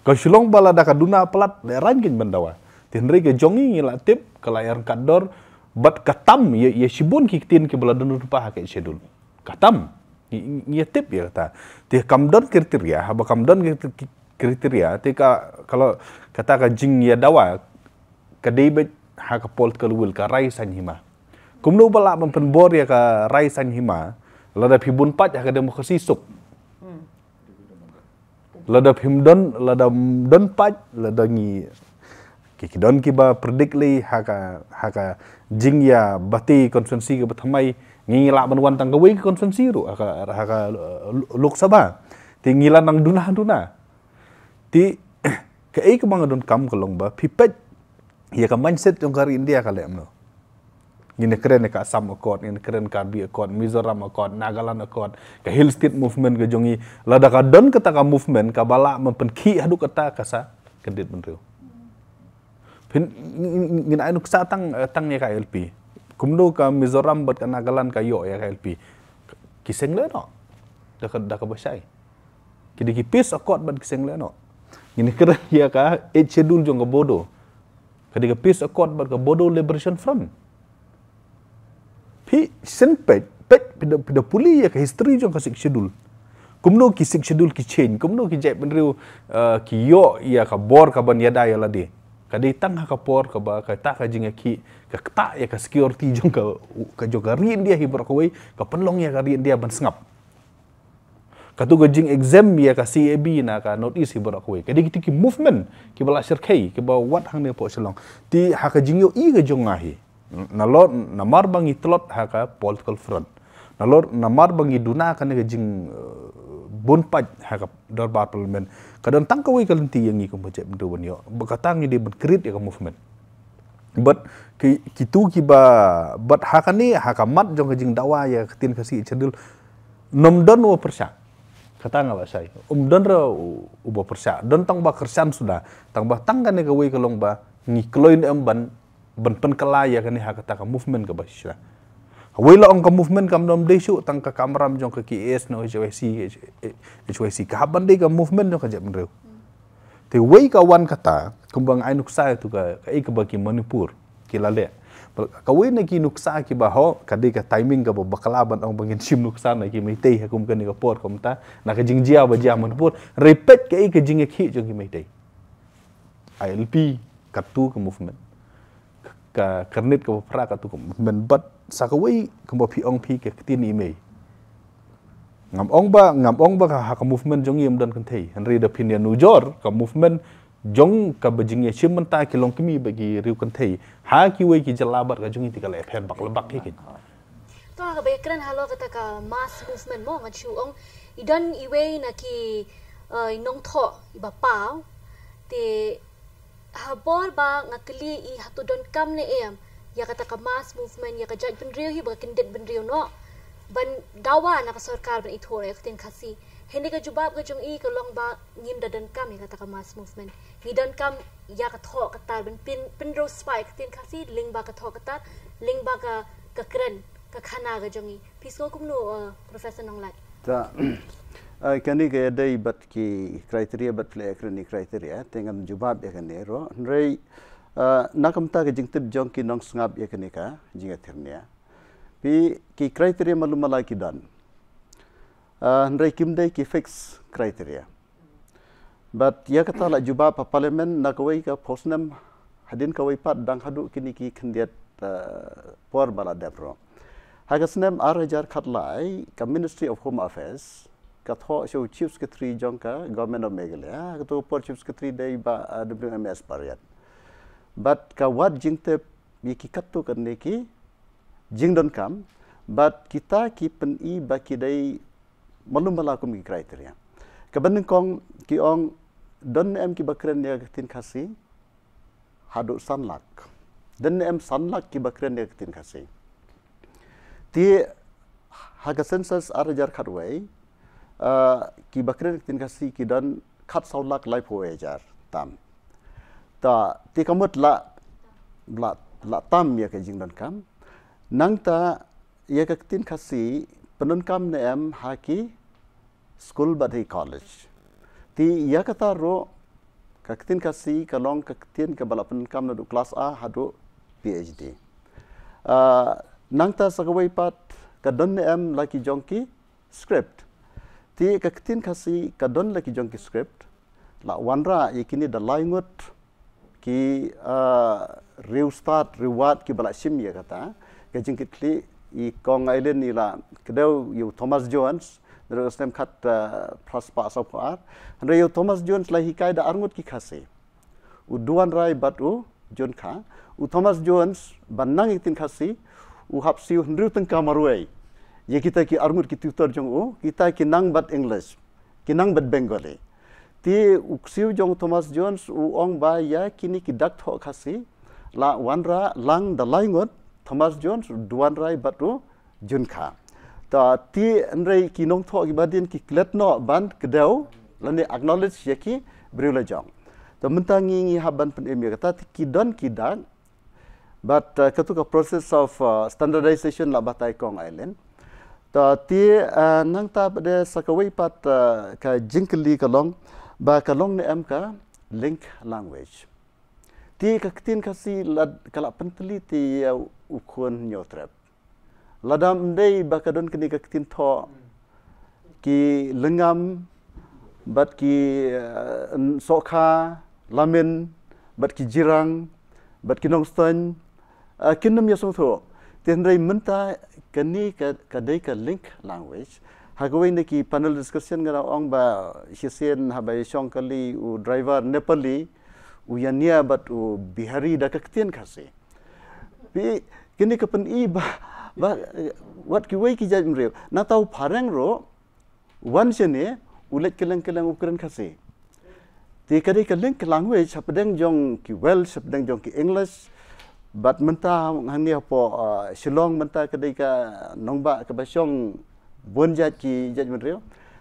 Ka Shillong ba lada ka duna palat, da rang kein ban dawa. Te hynrei ka jong ngi ngi la tip, ka la ïa ryngkat dor, bad ka tam, ïa, ïa shibun ki ktien kiba la don lypa ha ka Schedule. Ka tam, ngi, ngi, ngi ïa tip ïa kata. Te kam don kriteria, haba kam don kriter-, kriteria, te ka, ka la, kata ka jingïadawa, ka dei beit ha ka political will, ka rai saiñ hima. Kumno ba lah ban pynbor ïa ka rai saiñ hima, Lada phi bun paid ha ka demokrasi suk. Lada phim don, lada don paid, lada ngi ki, ki don kiba predict lei ha ka, ha ka jingïa bati constituency kaba thymmai, ngi lah ban wan tang kawei ka constituency ruh ha ka, ha ka, uh, Lok Sabha. Te ngi lah nang duna duna. Te kaei kaba nga donkam ka long ba phi peit ïa ka mindset jong ka ri India ka leh kumno. Ngin kren ka Assam Accord, ngin kren Karbi Accord, Mizoram Accord, Nagaland Accord, ka Hill State Movement ka jong ngi. Lada ka don kata ka movement kaba lah ban pynkhih haduh katta, ka sa kyndit bynriew. Phin, ngin ai nuksa tang, tang ïa ka I L P. Kumno ka Mizoram bad ka Nagaland ka ïoh ïa ka I L P. Ki seng leh noh da ka, da kaba shai. Ki dei ki Peace Accord bad ki seng leh noh. Ngin kren ïa ka Eighth Schedule jong ka Bodo. Ka dei ka Peace Accord bad ka Bodo Liberation Front. Phi shen peit, peit, phi da, phi da pule ïa ka history jong ka Sixth Schedule. Kumno ki Sixth Schedule ki change, kumno ki jaitbynriew, uh, ki ïoh ïa ka bor kaban ïada ïa lade. Ka dei tang ha ka por kaba kata ka jingïakhih ka ktah ïa ka security jong ka, ka jong ka ri India hi baroh kawei, ka pynlong ïa ka ri India ban sngap. Katu ka jing-exempt ïa ka C A B na ka North East hi baroh kawei. Ka dei kitu ki movement kiba la shyrkhei, kiba wad hangne hapoh Shillong. Te ha ka jingïohi ka jong nga hi, nalor namar ba ngi tlot ha ka political front, nalor namar ba ngi duna kane ka jing, eh, bun paid ha ka dorbar parliament, ka don tang kawei ka lynti ïa ngi kum ka jaitbynriew ban ïoh. Ba kata ngi dei ban create ïa ka movement. Bad ki, kitu kiba, bad ha kane, ha ka mat jong ka jingdawa ïa ka ktien Khasi Eighth Schedule, ym don uba pyrshah. Kata nga la shai. Ym don ruh u, uba pyrshah. Don tang ba kyrshan suda. Tang ba tang kane kawei ka long ba ngi kloi ne em ban, ban pynkylla ïa kane ha kata ka movement kaba shisha. Hawei la ong ka movement kam don dei shuh tang ka kamram jong ka K S ne H Y C, H-, H Y C. Ka hap ban dei ka movement jong ka jaitbynriew. Te wei ka wan kata, kumba nga ai nuksa ïa tu ka, kaei kaba ki Manipur ki la leh. Bad kawei na ki nuksa kiba ho, ka dei ka timing kaba bakla ban ong ba ngin shim nuksa na ki Meitei ha kum kane ka por kumta, na ka jingjia ba jia Manipur, hynrei peit kaei ka jingïakhih jong ki Meitei. I L P, katu ka movement. Ka kyrnit kaba phra katu ka movement, bad sa kawei kumba phi ong phi ka ktien i mei. Ngam ong ba, ngam ong ba ka, ha ka movement jong ngi ym don kynthei. Hynrei da phin ïa nujor ka movement jong kaba jingïashim bynta ki longkmie bad ki riew kynthei ha kiwei ki jylla bad ka jong ngi te ka la ïapher bak la bak hi kin. To ha kaba kren halor kata ka mass movement mo, ngan shu ong i don iwei na ki, eh, i nongthoh iba paw, te ha bor ba nga kylli i, hato donkam ne em ïa kata ka mass movement, ïa ka jaitbynriew hi ba ka kyndit bynriew noh, ban dawa na ka sorkar ban ithuh ïa ka ktien Khasi. Hynrei ka jubab ka jong i ka long ba ngim da donkam ïa kata ka mass movement. Ngi donkam ïa ka thoh ka tar ban pyn, pynroi spah ïa ka ktien Khasi lyngba ka thoh ka tar, lyngba ka, ka kren, ka khana ka jong i. Phi sngew kumno, uh, Professor Nonglait? Ta, uh, kane ka dei bad ki criteria, bad phi la kren ïa ki criteria, te ngam jubab ïa kane ruh. Hynrei, uh, na ka bynta ka jingtip jong ki nongsngap ïa kane ka jingïathir nia, phi, ki criteria malu mala ki don. Uh, hynrei kim dei ki fixed criteria. Bad ïa kata la jubab ha Parliament na kawei ka phew snem, hadien kawei pat dang haduh kine ki khyndiat, eh, por ba la dep ruh. Ha ka snem ar hajar khatlai, ka Ministry of Home Affairs ka thoh sha u Chief Secretary jong ka Government of Meghalaya, ha katu ka por Chief Secretary dei Bah, eh, W M S Pariat. Bad ka wad jingtip ïa ki katto katne ki jingdonkam, bad kita ki pyni ba ki dei malu mala kum ki criteria. Kaba nyngkong ki ong, don ne em kiba kren ïa ka ktien Khasi haduh san lak. Don ne em san lak kiba kren ïa ka ktien Khasi. Te ha ka census ar hajar khatwei, uh, kiba kren ïa ka ktien Khasi ki don khatsaw lak laiphew hajar tam. Ta, te ka mut la, la, la tam ïa ka jingdonkam. Nangta ïa ka ktien Khasi pyndonkam ne em ha ki skul bad ha ki college. Te ïa kata ruh ka ktien Khasi ka long ka ktien kaba la pyndonkam naduh klas A haduh P H D. Ah, nangta sa kawei pat ka don ne em la ki jong ki script. Te ka ktien Khasi ka don la ki jong ki script. La wanrah ïa kine da lai ngut ki, ah, riewstad, riewwad kiba la shim ïa kata ka jingkitkhlieh i kong Aileen i la kdew ïa u Thomas Jones, da u snem khat, eh, phra spah saw phew ar. Hynrei ïa u Thomas Jones la hikai da arngut ki Khasi. U Duanrai bad u Junkha. U Thomas Jones, ban nang ïa ki ktien Khasi, u hap siew hynriew tyngka marwei ïa kita ki arngut ki tutor jong u, kita ki nang bad English. Ki nang bad Bengali. Te u ksiew jong Thomas Jones u ong ba ïa kine ki dak thoh Khasi la wanrah lang da lai ngut, Thomas Jones, Duanrai bad u Junkha. Ta te hynrei ki nongthoh kiba dien ki klet noh ban kdew lane acknowledge ïa ki briew la jong. Ta mynta ngi ngi hap ban pynim ïa kata, te ki don ki dak. But, uh, katu ka process of, uh, standardization la batai kong Aileen. Ta te, uh, nangta pat de sa kawei pat, uh, ka jingkylli ka long ba ka long ne em ka link language. Te ka ktien Khasi la ka la pyntylli te ïa u khun Hynñiewtrep. Lada ym dei ba ka don kane ka ktien thoh, ki Lyngngam bad ki, eh, Sohkha, Lamin bad ki Jirang bad ki Nongstoiñ, eh, kin ym ïasngewthuh. Te hynrei mynta kane ka, ka dei ka link language. Ha kawei na ki panel discussion nga la ong ba shisien haba ïashong kali u driver Nepali, u ïania bad u Bihari da ka ktien Khasi. Phi, kine ki pyni ba, ba, wat kiwei ki jait bynriew. Nangta u phareng ruh, wan shane, u leit kylleng kylleng u kren Khasi. Te ka dei ka link language, hapdeng jong ki Welsh, hapdeng jong ki English, bad mynta hangne hapoh, uh, Shillong mynta ka dei ka nongbah kaba shong bun jait ki jait bynriew.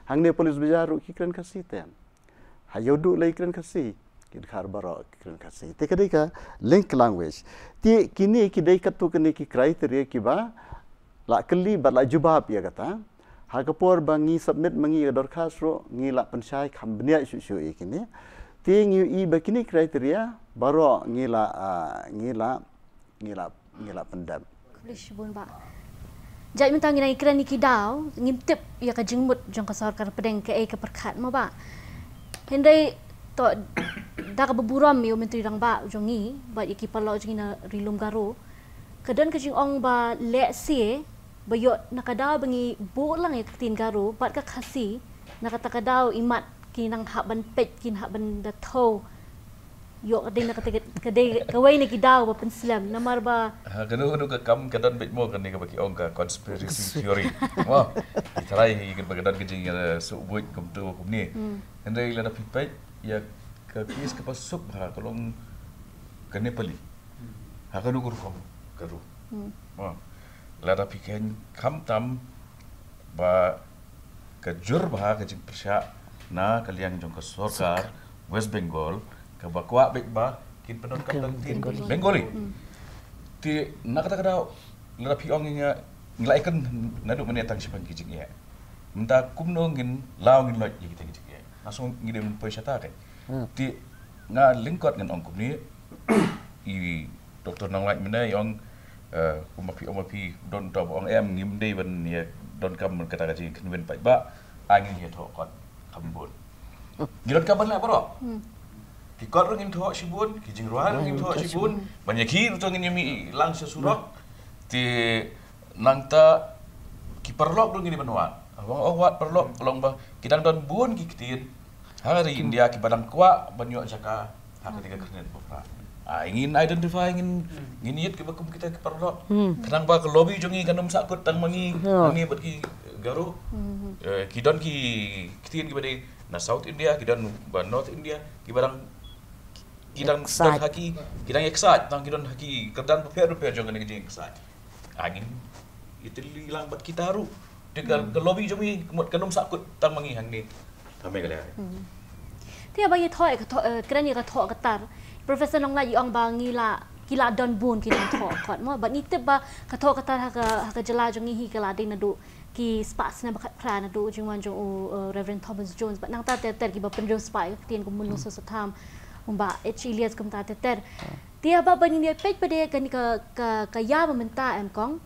Hangne Police Bazar ruh ki kren Khasi te. Ha Ïewduh lei kren Khasi, ki Dkhar baroh ki kren Khasi. Te ka dei ka link language. Te kine ki dei katto katne ki criteria kiba la kylli bad la jubab ïa kata. Ha ka por ba ngi submit ma ngi ka dorkhas ruh ngi la pynshai kham bniah shuh shuh ïa kine. Te ngi ïohi ba kine criteria baroh ngi la, ah, ngi la ngi la, ngi la pyndep. Khublei shibun bah. Jait mynta ngi nang ïakren ïa ki daw, ngim tip ïa ka jingmut jong ka sorkar pdeng kaei ka pyrkhat mo bah. Hynrei to da kaba burom ïa u Myntri Rangbah jong ngi bad ïa ki paralok jong ngi na Ri Lum Garo. Ka don ka jingong ba lehse ba ïoh na ka daw ba ngi buh lang ïa ka ktien Garo bad ka Khasi, na kata ka daw imat ki nang hap ban peit, ki nang hap ban da thew. Ïoh ka dei na kata ka, ka dei kawei na ki daw ba pynslem namar ba. Ha, kano kano ka kam ka don beit mo kane kaba ki ong ka conspiracy theory. Mo. Ki tharai hi kaba ka don ka jing, eh, suk buit kumtu kumne. Hmm. Hynrei lada phi peit ïa ka case kaba suk ha ka long ka Nepali. Ha kano ka rukom ka ruh. Hmm. Mo. Lada phi khein khamtam ba ka jur bha ka jingpyrshah na ka liang jong ka sorkar West Bengal kaba kwah beit ba kin pyndonkam da ka ktien Bengali. Hmm. Te na kata ka daw lada phi ong ïa nga, ngi la ïakren naduh mynne tang shaphang ki jingeh. Mynta kumno ngin law ngin loit ïa kita ki jingeh. Nga sngew ngi dei ban poi shata kein. Hmm. Te nga lyngkot ngan ong kumne, i Doktor Nonglait mynne i ong, eh, kumba phi ong ba phi don to ba ong em ngim dei ban ïa donkam kata ka jingkynwin paidbah, a ngin ïa thoh kot kham bun. Ngi donkam ban leh baroh. Hmm. Ki kot ruh ngin thoh shibun, ki jingrwai ruh ngin thoh shibun, ban ïa ki ruh to ngin ïa mih lang sha surok. Te nangta ki paralok ruh ngi dei ban wad. Haba nga ong wad paralok, long ba ki dang don bun ki ktien ha ri India kiba dang kwah ban ïoh jaka ha kata ka khyrnit ba phra. Ah, ngin identify, ngin, ngin ïit kiba kum kita ki paralok. Hmm. Khnang ba ka lobby jong ngi kan ym sahkut tang ma ngi, hangne bad ki Garo. Hmm. Eh, ki don ki ktien kiba dei na South India, ki don ba North India, kiba dang, ki dang don ha ki, ki dang excite, tang ki don ha ki kyrdan bapher bapher jong kane ka jingexcite. Ah, ngin ïatylli lang bad kita ruh. Te ka, ka lobby jong ngi ka mut kan ym sahkut tang ma ngi hangne. Ha Meghalaya. Hmm. Te haba ïa thoh, eh, ka thoh, eh, kren ïa ka thoh ka tar. Professor Nonglait i ong ba ngi la, ki la don bun ki nongthoh kot mo. Bad ngi tip ba ka thoh ka tar ha ka, ha ka jylla jong ngi hi ka la dei naduh ki spah snem ba khatphra naduh jingwan jong u, eh, Reverend Thomas Jones. Bad nangta ter ter kiba pynriewspah ïa ka ktien kum u Nongsoh Satham, u Bah H Elias kumta ter ter. Te haba ba ngin ïa peit pat de kane ka, ka, ka ïa ba mynta em kong.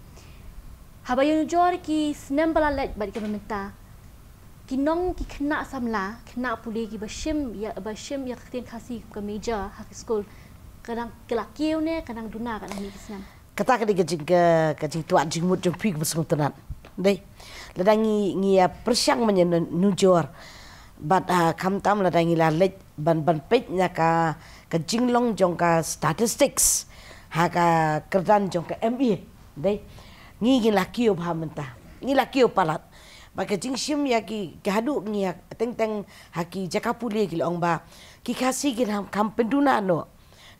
Haba ïa nujor ki snem ba la leit bad kaba mynta. Ki nong ki khynnah samla, khynnah pule kiba shim ïa, ba shim ïa ka ktien Khasi kum ka major ha ki skul. Ka dang, ka la kiew ne, ka dang duna, ka dang mih ki snem. Kata ka dei ka jing ka, ka jingtwad jingmut jong phi kaba sngewtynnat. Dei. Lada ngi ngi ïa pyrshang mynta nujor. Bad ah, khamtam lada ngi la leit ban ban peit na ka ka jinglong jong ka statistics ha ka kyrdan jong ka M A. Dei. Ngi ngi la kiew bha mynta. Ngi la kiew palat. Ba ka jingshim ïa ki, ki haduh ngi ïa teng teng ha ki jaka pule ki la ong ba ki Khasi ki la kham pynduna noh.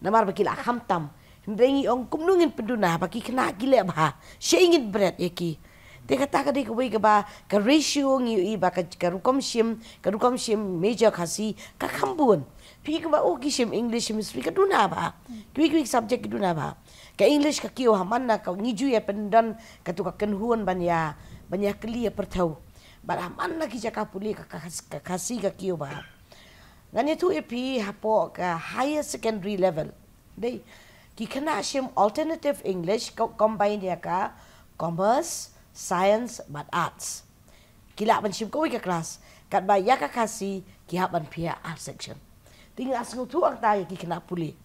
Namar ba ki la khamtam. Hynrei ngi ong kumno ngin pynduna ba ki khynnah ki leh bha. Sha ngin bret ïa ki. Te kata ka dei kawei kaba ka ratio ngi ïohi ba ka, ka rukom shim, ka rukom shim major Khasi ka kham bun. Phi kaba oh ki shim English, shim history ka duna bha. Kiwei kiwei subject ki duna bha. Ka English ka kiew ha man na ka ngi ju ïa pyndon katu ka kynhun ban ïa, ban ïa kylli ïa pyrthew. Bad ha man na ki jaka pule ka, ka, ka Khasi ka kiew bha. Ngan ïathuh ïa phi hapoh ka higher secondary level. Dei. Ki khynnah shim alternative English ko combine ïa ka commerce, science bad arts. Ki lah ban shim kawei ka class. Katba ïa ka Khasi ki hap ban pia arts section. Te nga sngewthuh ong ta ïa ki khynnah pule.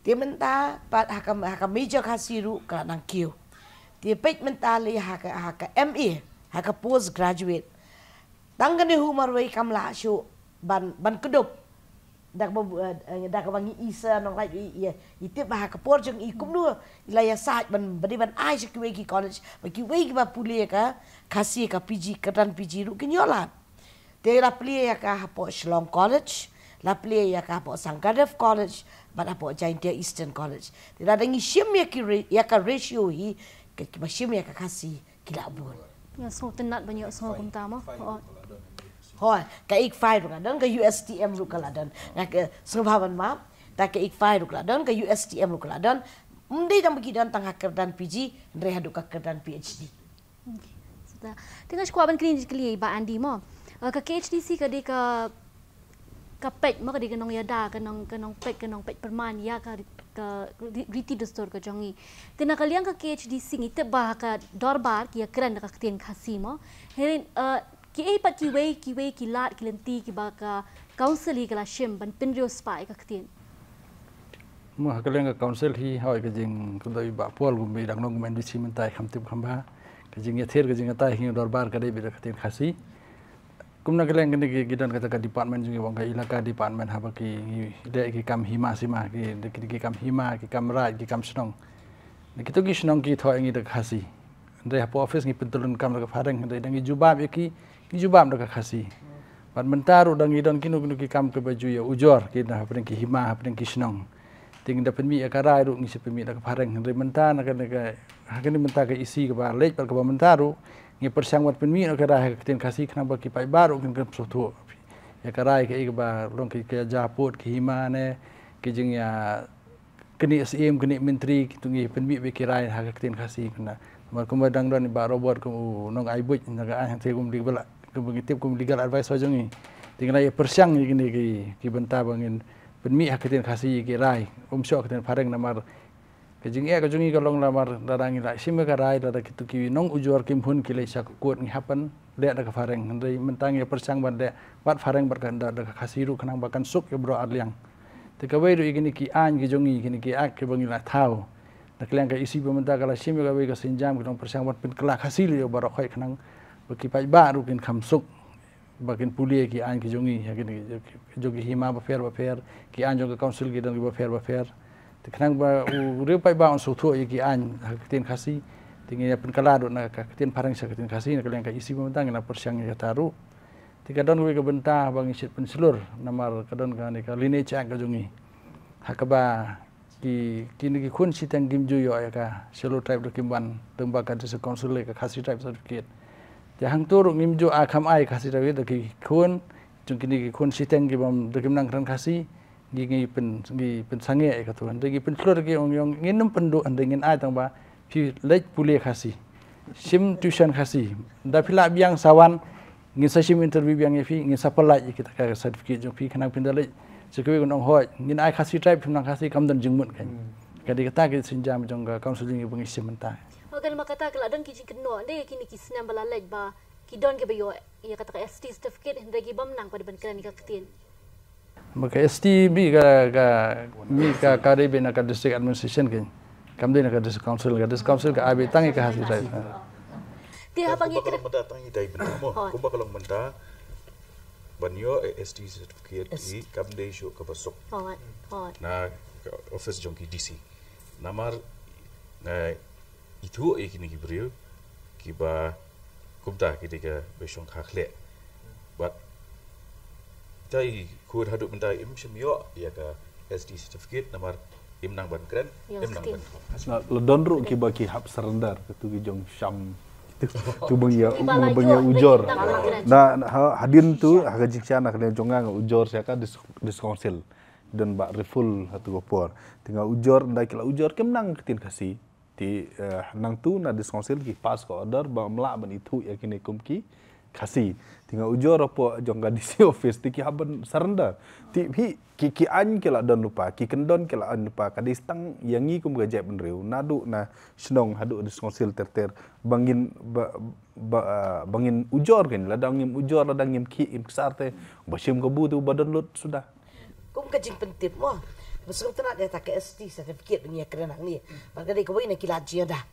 Te mynta pat ha ka, ha ka major Khasi ruh ka la nang kiew. Te peit mynta lei ha ka, ha ka M A, ha ka post graduate. Tang kane u marwei kam lah shuh ban, ban kdup. Da kaba, eh, da kaba ngi isa nonglait i, i, i tip ba ha ka por jong i kumno i la ïasaid ban, ba dei ban ai sha kiwei ki college, ba kiwei kiba pule ka Khasi ka P G, ka dan P G ruh kin ïoh lad. Te la plie ïa ka hapoh Shillong College, la plie ïa ka hapoh Sanggadev College, bad hapoh Jaintia Eastern College. Te lada ngi shim ïa ki ra-, ïa ka ratio hi, ka kiba shim ïa ka Khasi ki la bun. Nga sngewtynnat ban ïohsngew kumta mo. Hooid, ka ICFAI ruh ka don, ka U S T M ruh ka la don. Nga ka sngewbha ban map, ta ka ICFAI ruh ka la don, ka U S T M ruh ka la don. Ym dei tang ba ki don tang ha kyrdan P G, hynrei haduh ka kyrdan P H D. Te nga shu kwah ban kylli, kylli ïa i Bah Andy mo. Eh, ka K H D C ka dei ka ka peit mo, ka dei ka nongïada, ka nong, ka nongpeit, ka nongpeit pyrman ïa ka, ka ri-, riti dustur ka jong ngi. Te na ka liang ka K H D C ngi tip ba ha ka dorbar ki ïakren da ka ktien Khasi mo. Hynrei, eh, kiei pat kiwei, kiwei ki lad ki lynti kiba ka council hi ka la shim ban pynriewspah ïa ka ktien? Mo, ha ka liang ka council hi, hooid, ka jing, ka dei Bah Paul kumba i dang long kum M D C mynta i kham tip kham bha. Ka jingïathir, ka jingïatai hi dorbar ka dei beit da ka ktien Khasi. Kumna ka liang kine ki, ki don kata ka department jong ngi, wan ka elaka department haba ki, ngi leh ki kam hima sima, ki, ki, ki kam hima, ki kam raid, ki kam shnong. Kito ki shnong ki thoh ïa ngi da ka Khasi. Hynrei hapoh office ngi pyntyllun kam da ka phareng, hynrei da ngi jubab ïa ki, ngi jubab da ka Khasi. Bad mynta ruh da ngi don kino kino ki kam kiba ju ïa ujor, ki na hapdeng ki hima, hapdeng ki shnong. Te ngi da pynmih ïa ka rai ruh ngi sa pynmih da ka phareng, hynrei mynta na ka, na ka, ha kane mynta ka E C kaba leit bad kaba mynta ruh, ngi pyrshang ban pynmih ïa ka rai ha ka ktien Khasi khnang ba ki paidbah ruh kin, kin sngewthuh ïa ka rai kaei kaba long, ki, ki jingpud ki hima ne ki jingïa knieh syiem, knieh myntri, kito ngi pynmih beit ki rai ha ka ktien Khasi khnang. Namar kumba dang don i Bah Robert kum u nongai buit na ka aiñ hangtei kum legal, kumba ngi tip kum legal advisor jong ngi. Te ngi la ïa pyrshang ïa kine ki, ki bynta ba ngin pynmih ha ka ktien Khasi ki rai, ym shoh ha ka ktien phareng namar ka jingeh ka jong ngi ka long namar lada ngi la shim ïa ka rai, lada kito ki nongujor kim hun ki leit sha ka court ngi hap ban leh da ka phareng. Hynrei mynta ngi pyrshang ban leh bad phareng bad ka, da, da ka Khasi ruh khnang ba kan suk ïa baroh arliang. Te kawei ruh ïa kine ki aiñ ki jong ngi, kine ki act kiba ngi la thaw. Na ka liang ka E C ba mynta ka la shim ïa kawei ka sienjam, ki long pyrshang ban pynkylla Khasi leh ïa baroh khoit khnang ba ki paidbah ruh kin kham suk. Ba kin pule ki aiñ ki jong ngi, ha kine ki jong ki hima bapher bapher, ki aiñ jong ka council ki don ki bapher bapher. Te khnang ba u riew paidbah un sngewthuh ïa ki aiñ ha ka ktien Khasi, te ngi ïa pynkylla ruh na ka ktien phareng sha ka ktien Khasi, na ka liang ka E C ba mynta ngi la pyrshang ïa kata ruh. Te ka don kawei ka bynta ba ngi shait pynshlur, namar ka don kane ka Lineage Act ka jong ngi. Ha kaba ki, kine ki khun shiteng kim ju ïoh ïa ka Scheduled Tribe da kim wan tang ba ka District Council leh ka Khasi Tribe Certificate. Te hangto ruh ngim ju ai, kham ai Khasi Tribe da ki khun jong kine ki khun shiteng ki bym da kim nang kren Khasi, ngi, ngi pyn, ngi pynsangeh ïa katu. Hynrei ngi pynshlur ki ong, ong ngin ym pynduh, hynrei ngin ai tang ba phi leit pule Khasi, shim tuition Khasi. Da phi lah biang sa wan, ngin sa shim interview biang ïa phi, ngin sa pyllait ïa kita ka certificate jong phi khnang phin da leit sha kiwei, kin ong hooid, ngin ai Khasi Tribe, phim nang Khasi, kam don jingmut kein. Ka dei kata ka sienjam jong ka council jong ngi ba ngi shim mynta. Hooid, kane ma kata ka la don ki jingkynnoh ynda ïa kine ki snem ba la leit ba ki don kiba ïoh ïa kata ka S T certificate hynrei ki bym nang pat ban kren ïa ka ktien. Ma ka S T mih ka, ka, mih ka, ka dei beit na ka district administration kein. Kam dei na ka district council, ka district council ka ai beit tang ïa ka Khasi Tribes. Te haba ngi kren, kumba ka long mynta tang ïa dei bynta mo. Kumba ka long mynta ban ïoh ST certificate i kam dei shuh kaba suk na ka office jong ki DC. Namar nga ithuh ïa kine ki briew kiba kumta ki dei ka ba shong kha khleh. Bad tai khun haduh mynta im shym ïoh ïa ka ST certificate namar im nang ban kren, im nang ban. Na la don ruh kiba ki hap surrender katu ki jong sham tu bang ïa bang ïa ujor. Na hadien tu ha ka jingshah na ka jong nga ujor sha ka district council. Don ba refull hatu ka por. Te nga ujor nda ki la ujor kim nang ktien Khasi. Te nangtu na district council ki pass ka order ba ym lah ban ithuh ïa kine kum ki Khasi. Te nga ujor hapoh jong ka DC office te ki hap ban surrender. Te phi ki ki aiñ ki la don lypa, ki kyndon ki la aiñ lypa, ka dei tang ïa ngi kum ka jaitbynriew naduh na shnong haduh district council ter ter ba ngin ba ba ba ngin ujor kin, lada ngim ujor, lada ngim khih, ngim ksar te ba shim kabu te ba don lut suda. Kum ka jingpyntip mo. Ba sngewtynnat ïa ta ka ST certificate ba ngi ïa kren hangne. Bad ka dei kawei na ki lad jingïada.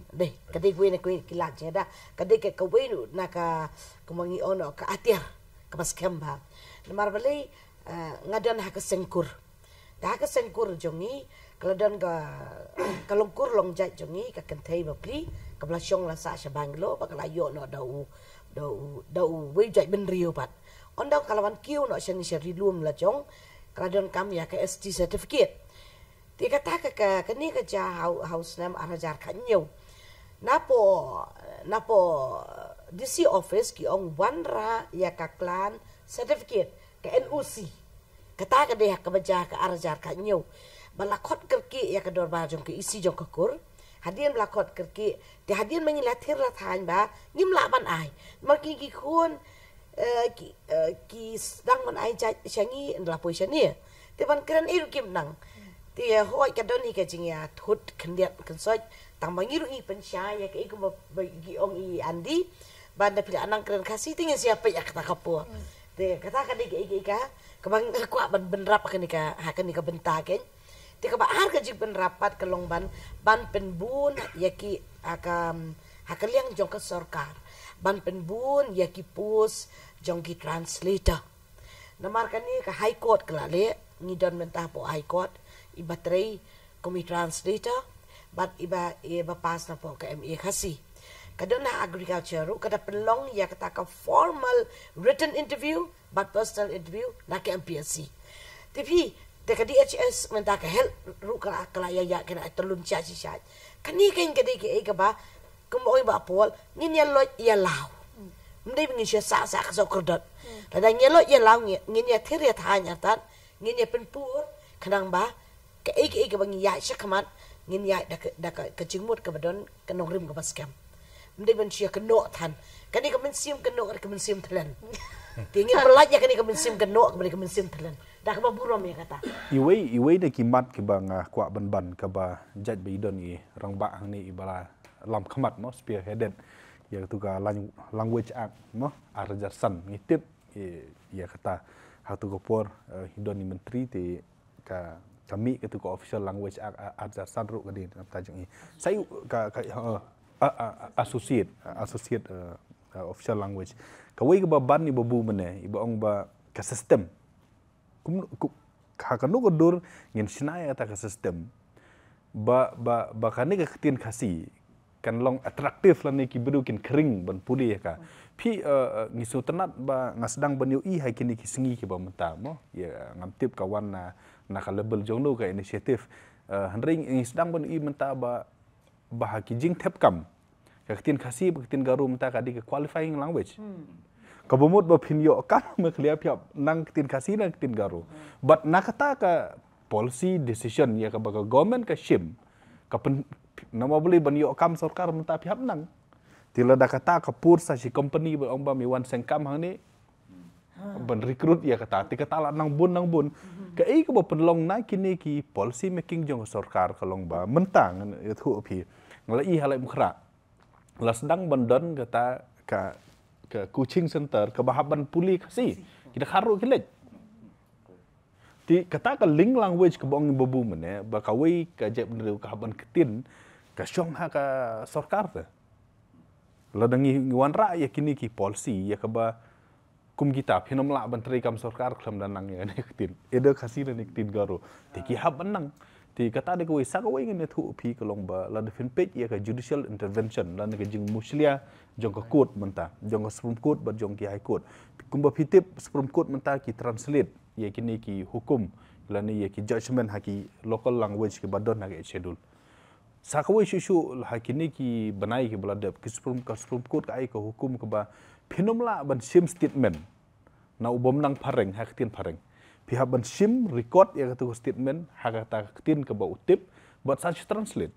Dei, ka dei kawei na ki lad jingïada. Ka dei kawei na ka, kumba ngi ong, ka atiar kaba skhem bha. Namar balei nga don ha ka seng kur. Te ha ka seng kur jong ngi ka la don ka long kur long jait jong ngi, ka kynthei bapli kaba la shong la sah sha Bangalore ba ka la ïoh noh da u da u da uwei u jaitbynriew pat. Ynda ka la wan kiew noh shane sha ri lum la jong, ka la donkam ïa ka ST certificate. Te kata ka kane ka jia ha u snem ar hajar khathynñiew. Napoh napoh DC office ki ong wanrah ïa ka clan certificate, ka NOC. Kata ka dei ha kaba jia ha ka ar hajar khathynñiew. Bad la khot kyrkieh ïa ka dorbar jong ka EC jong ka kur. Hadien ba la khot kyrkieh, te hadien ba ngi la thir la thaiñ ba ngim lah ban ai. Namar kine ki khun ki sdang ban ai jait sha ngi, ynda la poi shane te ban kren ei ruh kim nang. Te hooid ka don hi ka jingïathut khyndiat khynsoit, tang ba ngi ruh ngi pynshai ïa kaei kumba ki ong i Andy. Ba ynda phi la nang kren Khasi te ngin sa ïa peit ïa kata ka por. Te kata ka dei kaei kaei ka kaba nga kwah ban bynrap ha kane ka ha kane ka bynta kein. Te kaba ar ka jingbynrap pat ka long ban ban pynbun ïa ki ha ka ha ka liang jong ka sorkar, ban pynbun ïa ki post jong ki translator. Namar kane ka High Court ka la leh, ngi don mynta hapoh High Court iba trei kum i translator bad iba iba pass napoh ka MA Khasi. Ka don ha agriculture ruh, ka da pynlong ïa kata ka formal written interview bad personal interview na ka MPSC. Te phi, te ka DHS mynta ka health ruh ka la ka la ïa ïa ka la tylun sha shisha. Kane kein ka dei kaei kaba kumba ong i Bah Paul, ngin ïa loit ïa law. Ym dei ba ngin shu sah sah ka sah kordot. Lada ngin ïa loit ïa law, ngin ïa thir ïa thaiñ artat, ngin ïa pynpur khnang ba kaei kaei kaba ngin ïaid shakhmat ngin ïaid da ka jingmut kaba don, ka nongrim kaba skhem. Ym dei ban shu ïa kynnoh than. Kane ka mynsiem kynnoh ka dei ka mynsiem thlen. Te ngin pyllait ïa kane ka mynsiem kynnoh kaba dei ka mynsiem thlen da kaba burom ïa kata. Iwei iwei na ki mat kiba nga kwah ban ban kaba jait ba i don i rangbah hangne iba la lam khmat mo, spearheaded ïa katu ka Language Act mo, ar hajar san. Ngi tip ïa kata ha katu ka por i don i myntri te ka ka mih katu ka Official Language Act ar hajar san ruh ka dei na bynta jong i. Sa ïoh ka ka associate associate official language. Kawei kaba ban iba bun mynne iba ong ba ka system. Kum ha kano ka dur ngin shna ïa kata ka system ba ba ba kane ka ktien Khasi kan long attractive lane ki briew kin khring ban pule ïa ka. Phi ngi sngewtynnat ba nga sdang ban ïohi ha kine ki sngi kiba mynta mo. Ïa ngam tip ka wan na na ka level jong no ka initiative. Hynrei ngi sdang ban ïohi mynta ba ba ha ki jingthep kam ka ktien Khasi bad ka ktien Garo mynta ka dei ka qualifying language. Kaba mut ba phin ïoh kam me khlieh phi hap nang ktien Khasi nang ktien Garo. Bad na kata ka policy decision ïa kaba ka government ka shim ka pyn namar balei ban ïoh kam sorkar mynta phi hap nang. Te lada kata ka pur sa shi company ba ong ba me wan seng kam hangne ban recruit ïa kata te kata la nang bun nang bun. Kaei kaba pynlong na kine ki policy making jong ka sorkar ka long ba mynta ngan ïathuh phi nga la i ha Laitumkhrah la sdang ban don kata ka ka coaching center kaba hap ban pule Khasi. Kita kharu ki leit Te kata ka linked language kaba ong i Babu mynne, ba kawei ka jaitbynriew ka hap ban ktien, ka shong ha ka sorkar te. Lada ngi, ngi wanrah ïa kine ki policy, ïa kaba kum kita, phin ym lah ban trei kam sorkar khlem da nang ïa kane ka ktien. Either Khasi lane ka ktien Garo. Te ki hap ban nang. Te kata dei kawei, sa kawei ngan ïathuh phi ka long ba, lada phin peit ïa ka judicial intervention, lane ka jingmushlia jong ka court mynta, jong ka Supreme Court bad jong ki High Court. Kumba phi tip, Supreme Court mynta ki translate ïa kine ki hukum, lane ïa ki judgment ha ki local language kiba don ha ka Eighth Schedule. Sa kawei shuh shuh ha kine ki bnai kiba la dep, ki Supreme, ka Supreme Court ka ai ka hukum kaba phin ym lah ban shim statement na u bym nang phareng ha ka ktien phareng. Phi hap ban shim record ïa katu ka statement ha kata ka ktien kaba u tip, bad sa shu translate.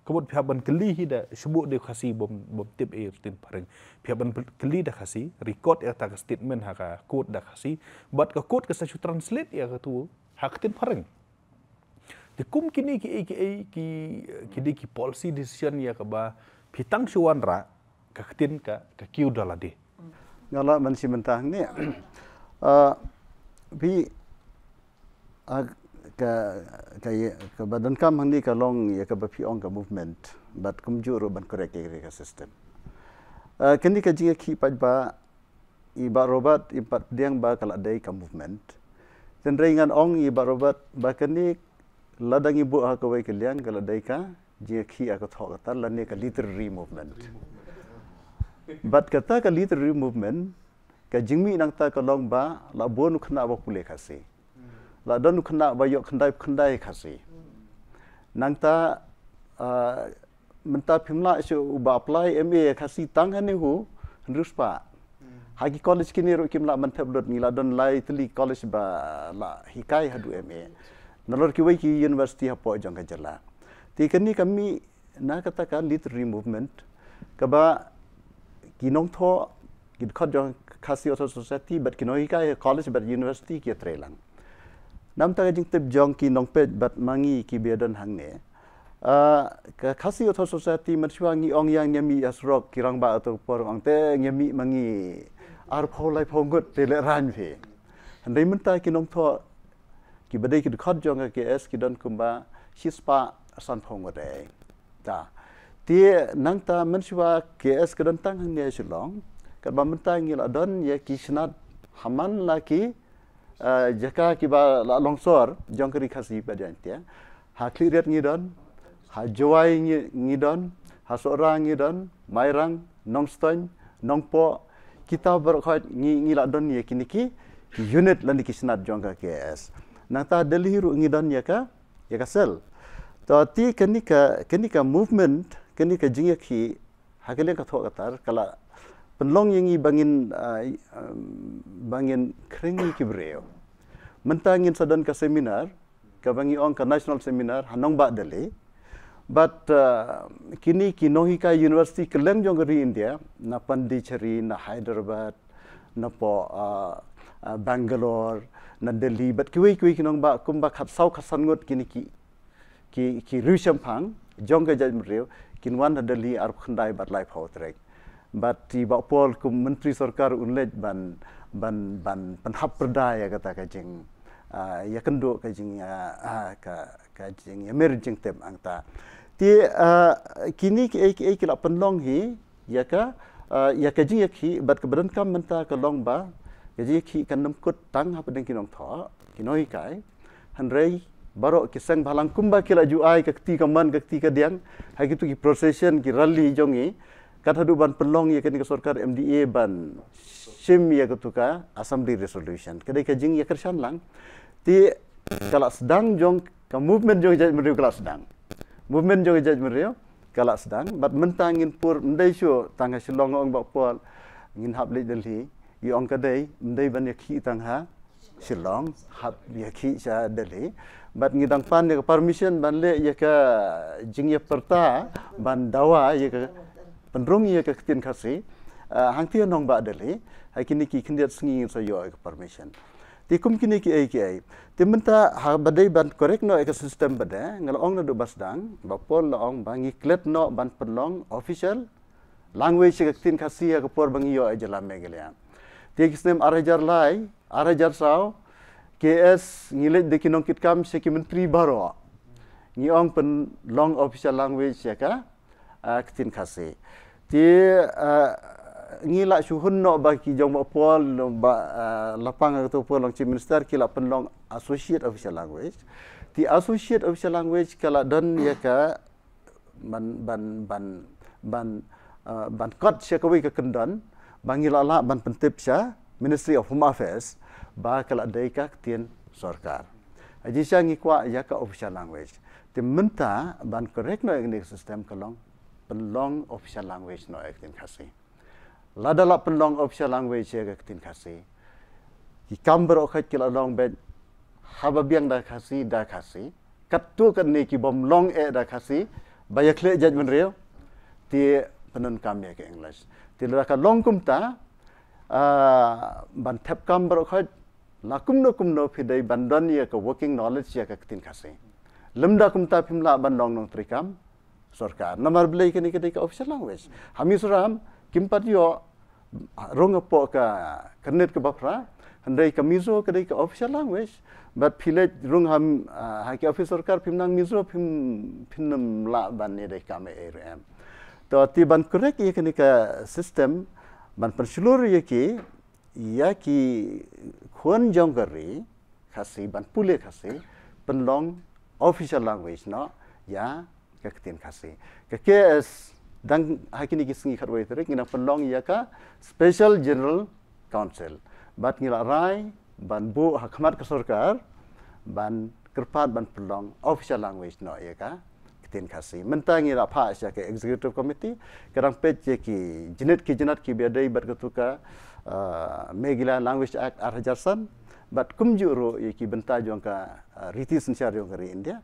Ka mut phi hap ban kylli hi da, shu buh da Khasi, bym, bym tip ei ktien phareng. Phi hap ban kylli da Khasi, record ïa kata ka statement ha ka court da Khasi, bad ka court ka sa shu translate ïa katu ha ka ktien phareng. Te kum kine kiei kiei ki, ki dei ki policy decision ïa kaba phi tang shu wanrah, ka ktien ka, ka kiew da lade. Nga lah ban shim bynta hangne. Ah, phi, ah, ka, ka, ïa, kaba donkam hangne ka long ïa kaba phi ong ka movement, bad kumjuh ruh ban correct ïa ka system. Ah, kane ka jingïakhih pat ba i Bah Robert im pat pdiang ba ka la dei ka movement. Tynrai ngan ong i Bah Robert ba kane lada ngi buh ha kawei ka liang ka la dei ka jingïakhih ha ka thoh ka tar lane ka literary movement. Bad kata ka literary movement, ka jingmih nangta ka long ba la bun u khynnah ba pule Khasi. La don u khynnah ba ïoh khyndai khyndai Khasi. Nangta, ah, mynta phim lah shuh uba apply M A Khasi tang hane hu hynriew spah. Ha ki college kine ruh kim lah ban thep lut, ngi la don lai tylli college ba la hikai haduh M A. Nalor kiwei ki university hapoh jong ka jylla. Te kane ka mih na kata ka literary movement kaba ki nongthoh, ki dkhot jong Khasi Author Society bad ki nonghikai college bad university ki ïatrei lang. Namar kata ka jingtip jong ki nongpeit bad ma ngi kiba ïadon hangne, ah, ka Khasi Author Society mynshwa ngi ong ïa ngi ïa mih ïa surok, ki rangbah ha kato ka por ong te ngi ïa mih ma ngi arphew laiphew ngut te lehraiñ phi. Hynrei mynta ki nongthoh kiba dei ki dkhot jong ka K S ki don kumba shispah sanphew ngut ei. Ta. Te nangta mynshwa K S ka don tang hangne ha Shillong, katba mynta ngi la don ïa ki shnat ha man la ki, eh, jaka kiba la longsor jong ka Ri Khasi bad Jaiñtia. Ha Khliehriat ngi don, ha Jowai ngi, ngi don, ha Sohra ngi don, Mairang, Nongstoiñ, Nongpoh, kita baroh khoit ngi, ngi la don ïa kine ki, ki unit lane ki shnat jong ka K S. Nangta Delhi ruh ngi don ïa ka, ïa ka cell. To te kane ka, kane ka movement, kane ka jingïakhih ha ka liang ka thoh ka tar, ka la pynlong ïa ngi ba ngin, ah, um, ba ngin khring ïa ki briew. Mynta ngin sa don ka seminar, kaba ngi ong ka national seminar ha nongbah Delhi. Bad, ah, kine ki nonghikai university kylleng jong ka ri India, na Pondicherry, na Hyderabad, na poh, ah, ah, Bangalore, na Delhi, bad kiwei kiwei ki nongbah kumba khatsaw khatsan ngut kine ki, ki, ki riewshemphang jong ka jaitbynriew kin wan ha Delhi arphew khyndai bad laiphew tarik. Bad i Bah Paul kum Myntri Sorkar un leit ban, ban, ban pynhap pyrda ïa kata ka jing, ah, ïakynduh ka jing, ah, ah, ka, ka jingïamir jingtip hangta. Te, ah, kine kiei kiei ki la pynlong hi ïa ka, ah, ïa ka jingïakhih bad kaba donkam mynta ka long ba ka jingïakhih kan ym kut tang hapdeng ki nongthoh, ki nonghikai. Hynrei baroh ki seng bhalang kumba ki la ju ai ka kti kamon ka kti kadiang ha kitu ki procession, ki rally jong ngi, kat haduh ban pynlong ïa kane ka sorkar M D A ban shim ïa katu ka assembly resolution. Ka dei ka jingïakyrshan lang. Te ka la sdang jong ka movement jong ka jaitbynriew ka la sdang. Movement jong ka jaitbynriew ka la sdang. Bad mynta ngin pur, ym dei shuh tang ha Shillong, ong Bah Paul, ngin hap leit Delhi. I ong ka dei, ym dei ban ïakhih tang ha Shillong, hap ïakhih sha Delhi. Bad ngi dang pan ïa ka permission ban leh ïa ka jingïapyrta, ban dawa ïa ka, pynrung ïa ka ktien Khasi, ah, hangtei ha nongbah Delhi. Ha kine ki khyndiat sngi ngin sa ïoh ïa ka permission. Te kum kine kiei kiei. Te mynta haba dei ban correct noh ïa ka system ba dei, nga la ong naduh ba sdang, Bah Paul la ong ba ngi klet noh ban pynlong official language ïa ka ktien Khasi ha ka por ba ngi ïoh ïa ka jylla Meghalaya. Te ki snem ar hajar lai, ar hajar saw, K S ngi leit da ki nongkitkam sha ki myntri baroh. Ngi ong pynlong official language ïa ka, ah, ktien Khasi. Te, ah, ngi la shu hun noh ba ki jong ba Paul, ba, ah, lapang ka tu Paul long Chief Minister ki la pynlong associate official language. Te associate official language ka la don ïa ka ban, ban, ban, ban, ah, ban kot sha kawei ka kyndon, ba ngi la lah ban pyntip sha Ministry of Home Affairs, ba ka la dei ka ktien sorkar. Hynrei sha ngi kwah ïa ka official language. Te mynta ban correct noh ïa kane ka system ka long, pynlong official language noh ïa ka ktien Khasi. Lada la pynlong official language ïa ka ktien Khasi, ki kam baroh khoit ki la long beit, haba biang da Khasi, da Khasi. Katto katne ki bym long eh da Khasi, ba ïa khleh jaitbynriew, te pyndonkam ïa ka English. Te lada ka long kumta, ah, ban thep kam baroh khoit, la kumno kumno phi dei ban don ïa ka working knowledge ïa ka ktien Khasi. Lymda kumta phim lah ban long nongtrei kam sorkar. Namar balei kane ka dei ka official language. Ha Mizoram, kim pat ïoh rung hapoh ka kyrnit kaba phra, hynrei ka Mizo ka dei ka official language. Bad phi leit rung ha, ah, ha ki office sorkar phim nang Mizo phim, phim lah ban ïadei kam ei ei ruh em. To te ban correct ïa kane ka system, ban pynshlur ïa ki, ïa ki khun jong ka ri Khasi, ban pule Khasi, pynlong official language noh ïa ka ktien Khasi. Ka K S dang ha kine ki sngi khatwei tarik ngi dang pynlong ïa ka Special General Council. Bad ngi la rai ban buh ha khmat ka sorkar ban kyrpad ban pynlong official language noh ïa ka ktien Khasi. Mynta ngi la phah sha ka executive committee, ka dang peit ïa ki jingit ki jinat kiba ïadei bad katu ka, ah, Meghalaya Language Act ar hajar san, bad kumjuh ruh ïa ki bynta jong ka, ah, riti synshar jong ka ri India,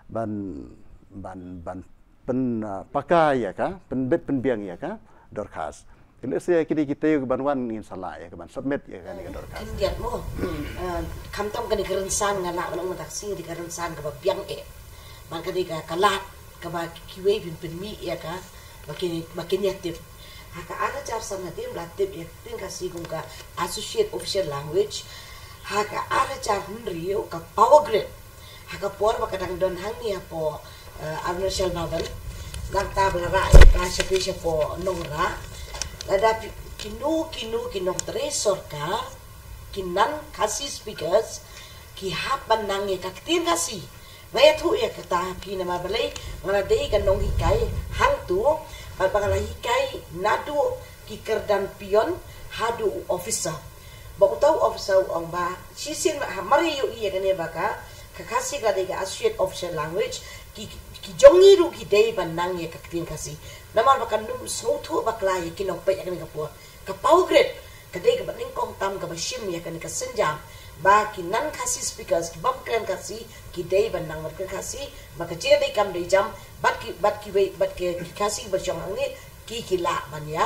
ban, ban, ban pyn, ah, paka ïa ka, pynbit pynbiang ïa ka dorkhas. Te lehse ïa kine ki taïew kiban wan ngin sa lah ïa ka ban submit ïa kane ka dorkhas. Khyndiat mo. Eh, khamtam kane ka rynsan nga lah ban ong mynta ka sngi ka dei ka rynsan kaba biang eh. Bad ka dei ka, ka lad kaba kiwei kin pynmih ïa ka ba kin, ba kin ïa tip. Ha ka ar hajar san hadien ba la tip ïa ka ktien Khasi kum ka associate official language. Ha ka ar hajar hynriew ka Power Grid. Ha ka por ba ka dang don hangne hapoh, eh, Arunachal Bhavan. Nangta ba la rah ïa ka shapoh shapoh nongrah. Lada phi, kino kino ki nongtrei sorkar, ki non Khasi speakers, ki hap ban nang ïa ka ktien Khasi. Nga ïathuh ïa kata ha phi namar balei, nga la dei ka nonghikai hangto, bad ba nga la hikai naduh ki kyrdan peon haduh u officer. Ba uta u officer u ong ba shisien ma, ha mar ïohi ïa kane ba ka, ka Khasi ka la dei ka associate official language, ki, ki jong ngi ruh ki dei ban nang ïa ka ktien Khasi. Namar ba kan ym sngewthuh bakla ïa ki nongpeit ha kane ka por. Ka Power Grid ka dei kaba nyngkong tam kaba shim ïa kane ka sienjam ba ki non Khasi speakers, ki bym kren Khasi, ki dei ban nang bad ka Khasi, ba ka jingïadei kam dei jam, bad ki, bad kiwei, bad ki, ki Khasi ba shong hangne, ki, ki lah ban ïa,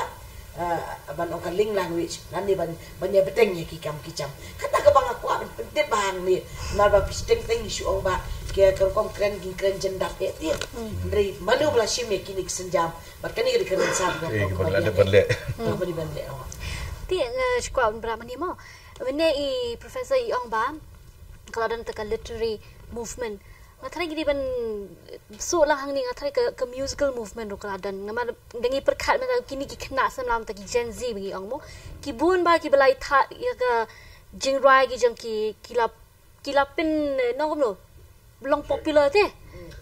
eh, ban ong ka link language, lane ban, ban ïa bteng ïa ki kam ki jam. Kata kaba nga kwah ban pyntip ba hangne, namar ba phi teng teng ngi shu ong ba, ki, ka rukom kren, ki kren jyndat eh tieng. Hynrei mano ba la shim ïa kine ki sienjam, bad kane ka dei ka rynsan kaba, eh, kaba, kaba dei ban leh. Kaba dei ban leh, oh. Te, eh, shu kwah ban bra mane mo. Mynne i Professor i ong ba ka la don kata ka literary movement. Nga tharai ngi dei ban shu la hangne, nga tharai ka, ka musical movement ruh ka la don. Namar da ngi pyrkhat mynta kine ki khynnah samla mynta ki Gen Z ba ngi ong mo. Ki bun ba kiba la ïa thad ïa ka jingrwai ki jong ki, ki la, ki la pyn, eh, nong kumno, long popular te.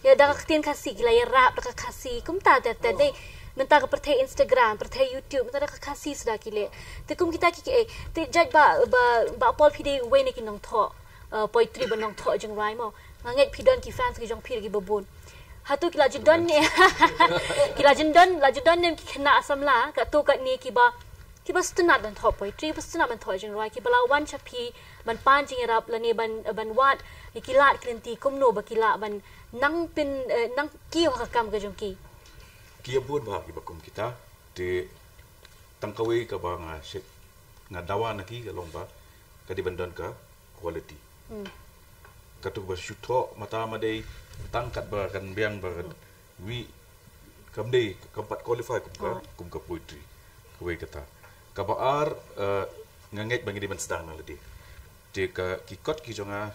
Ïa da ka ktien Khasi, ki la ïarap da ka Khasi, kumta te, te dei. Mynta ka pyrthei Instagram, pyrthei YouTube, mynta da ka Khasi suda ki leh. Te kum kita ki, ki, eh, te judge ba, ba, ba Paul phi dei uwei na ki nongthoh, eh, poetry ba nongthoh jingrwai mo. Nga ngeit phi don ki fans ki jong phi kiba bun. Hato ki la ju don ne, ki la ju don, la ju don ne ki khynnah samla, katto katne kiba, kiba sngewtynnat ban thoh poetry, kiba sngewtynnat ban thoh jingrwai, kiba la wan sha phi ban pan jingïarap lane ban, ban wad ïa ki lad ki lynti kumno ba ki lah ban nang pyn, eh, nang kiew ha ka kam ka jong ki. Ki ïa bun bha kiba kum kita, te tang kawei kaba nga shu, nga dawa na ki ka long ba ka dei ban don ka quality. Hmm. Katto ba shu thoh mynta ma dei tang kat ba kan biang ba kan mih, kam dei, kam pat qualify kum ka, ah, kum ka poetry. Kawei kata. Kaba ar, eh, nga ngeit ba ngi dei ban sdang na lade. Te ka ki kot ki jong nga,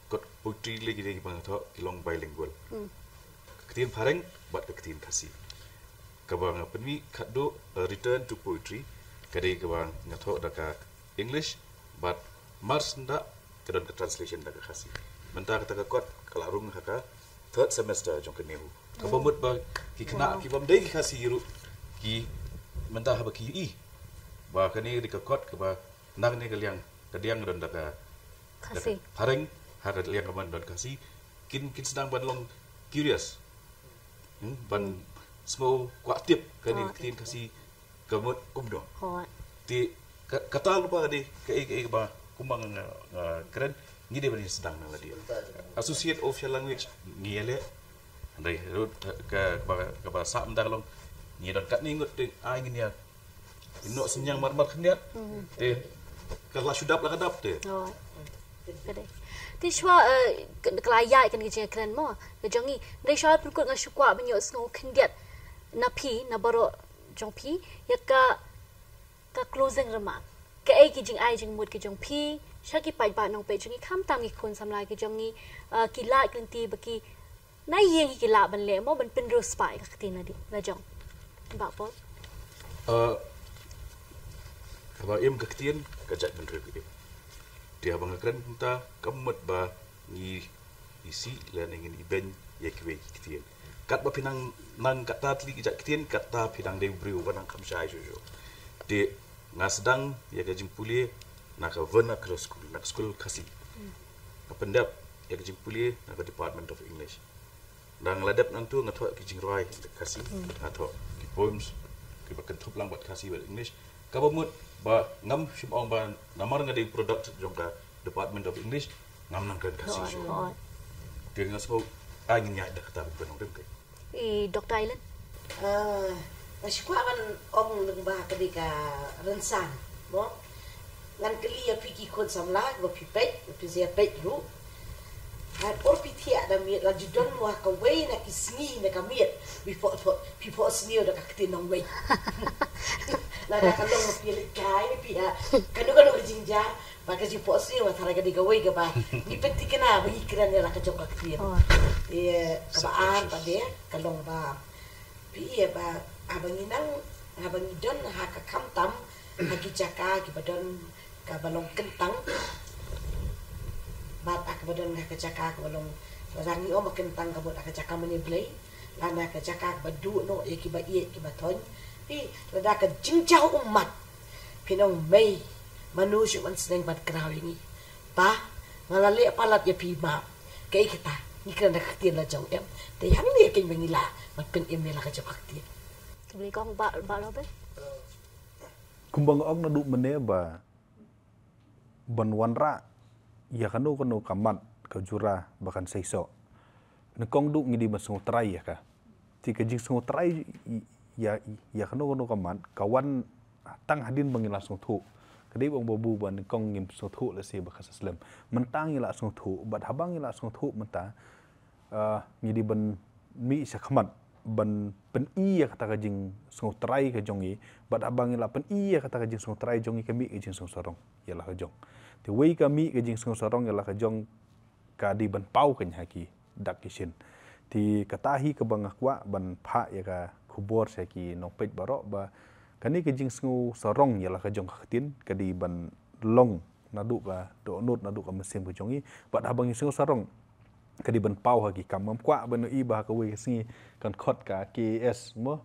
kot poetry lei ki dei kiba nga thoh ki long bilingual. Ka ktien Phareng bad ka ktien Khasi. Kaba nga pynmih khadduh, uh, return to poetry, ka dei kaba nga thoh da ka English bad mar shen da ka don ka translation da ka Khasi. Mynta kata ka kot ka la rung ha ka third semester jong ka NEHU. Kaba mut ba ki khynnah ki bym dei ki Khasi ruh ki mynta haba ki ïohi ba kane ka dei ka kot kaba nang ne ka liang ka diang don da ka, da ka Khasi. Phareng, ha ka liang ka ban don Khasi, kin, kin sdang ban long curious. Hmm, ban sngew kwah tip kane ka ktien Khasi ka mut kumno. Te ka, kata lypa ka dei kaei kaei ba kumba nga, nga kren, ngi dei ban ïa sdang na lade. Associate official language ngi ïaleh. Hynrei ruh ka, kaba, kaba sah mynta ka long ngi don katne ngut te ai ngin ïa ïa noh synñiang marmar khyndiat. Te ka la shu dap la ka dap te. Te shuwa, eh, ka, ka la ïaid kane ka jingkren mo ka jong ngi. Hynrei shuwa pynkut nga shu kwah ban ïohsngew khyndiat na phi, na baroh jong phi ïa ka, ka closing remark. Kaei ki jingai jingmut ki jong phi sha ki paidbah nongpeit jong ngi, khamtam ki khun samla ki jong ngi, eh, ki lad ki lynti ba ki na ïing hi ki lah ban leh mo ban pynriewspah ïa ka ktien la dei la jong. Bah Paul. Uh, kaba im ka ktien ka jaitbynriew ka im. Te haba nga kren kumta kam mut ba ngi isih lane ngin ibeiñ ïa kiwei ki ktien. Katba phi nang, nang katta tylli ki jait ktien katta phi nang dei u briew uba nang kham shai shuh shuh. Te nga sdang ïa ka jingpule na ka vernacular school, na ka skul Khasi. Nga pyndep ïa ka jingpule na ka Department of English. Dang la dep nangtu nga thoh ki jingrwai da Khasi, nga thoh ki poems kiba kynthup lang bad Khasi bad English. Kaba mut ba ngam shym ong ba namar nga dei product jong ka Department of English ngam nang kren Khasi shuh. Te nga sngew ai ngin ïaid da kata ba nongrim kai. I Doctor Aileen. Ah, nga shu kwah ban ong lyngba ka dei ka rynsan mo. Ngan kylli ïa phi ki khun samla ba phi peit, ba phi sa ïa peit ruh. Hapor phi thiah da miet la ju don mo ha kawei na ki sngi na ka miet. Phi phoh, phoh, phi phohsniew da ka ktien nongwei. Lada ka long phi leit kai phi ha kano kano ka jingjia ba ka jingphohsniew nga tharai ka dei kawei kaba ngi pynthikna ba ngi kren ïa la ka jong ka ktien. Te kaba ar pat de ka long ba phi ïa ba haba ngi nang, haba ngi don ha ka khamtam ha ki jaka kiba don kaba long kyntang. Bad ha kaba don ha ka jaka kaba long, lada ngi ong ba kyntang ka mut ha ka jaka mane blei, lane ha ka jaka kaba duh noh ïa kiba ïeit kiba thoiñ. Phi, lada ka jingjaw ummat phi nong mei, mano shuh ban sneng ban kraw ïa ngi. Ba nga la leh palat ïa phi map. Kaei kata ngi kren da ka ktien la jong em. Te hangne keiñ ba ngi lah ban pynim ïa la ka jong ka ktien. Khublei kong Bah, Bah Robert. Kumba nga ong naduh mynne ba ban wanrah ïa kano kano ka mat ka jura ba kan seisoh, nyngkong duh ngi dei ban sngewtrai ïa ka. Te ka jingsngewtrai ïa, ïa kano kano ka mat ka wan tang hadien ba ngi la sngewthuh. Ka dei ba ong babu ba nyngkong ngim sngewthuh lehse ba ka sa slem. Mynta ngi la sngewthuh bad haba ngi la sngewthuh mynta, ah, ngi dei ban mih shakhmat ban pyni ïa kata ka jingsngewtrai ka jong ngi. Bad haba ngi la pyni ïa kata ka jingsngewtrai jong ngi ka mih ka jingsngewsarong ïa la ka jong. Te wei ka mih ka jingsngewsarong ïa la ka jong ka dei ban paw keiñ ha ki dak ki shin. Te kata hi kaba nga kwah ban phah ïa ka khubor sha ki nongpeit baroh ba kane ka jingsngewsarong ïa la ka jong ka ktien ka dei ban long naduh ka dohnud naduh ka mynsiem ka jong ngi. Bad haba ngi sngewsarong ka dei ban paw ha ki kam. Ngam kwah ban ïohi ba ha kawei ka sngi kan khot ka K A S mo.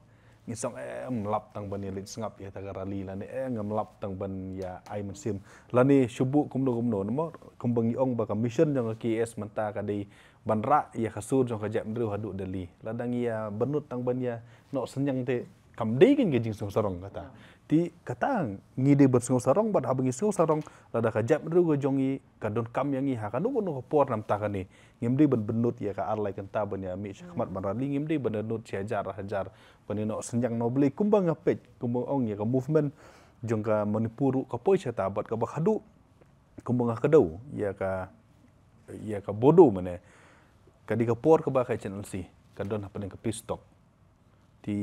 Ngi song em lap tang ban ïa leit sngap ïa kata ka rally lane em ngam lap tang ban ïa ai mynsiem. Lane shu buh kumno kumno namar kumba ngi ong ba ka mission jong ka K A S mynta ka dei ban rah ïa ka sur jong ka jaitbynriew haduh Delhi. Lada ngi ïa bynnud tang ban ïa noh synñiang te kam dei keiñ ka jingsngewsarong kata. Te kata ngi dei ban sngewsarong bad haba ngi sngewsarong lada ka jaitbynriew ka jong ngi ka donkam ïa ngi ha kano kano ka por namar kane. Ngim dei ban bynnud ïa ka ar lai kynta ban ïa mih shakhmat ban rally, ngim dei ban bynnud shi hajar hajar ban ïa noh synñiang na U Blei kumba nga peit kumba ong ïa ka movement jong ka Manipur ruh ka poi shata bad kaba khadduh kumba nga kdew ïa ka, ïa ka Bodo mane ka dei ka por kaba ka H N L C ka don hapdeng ka peace talk. Te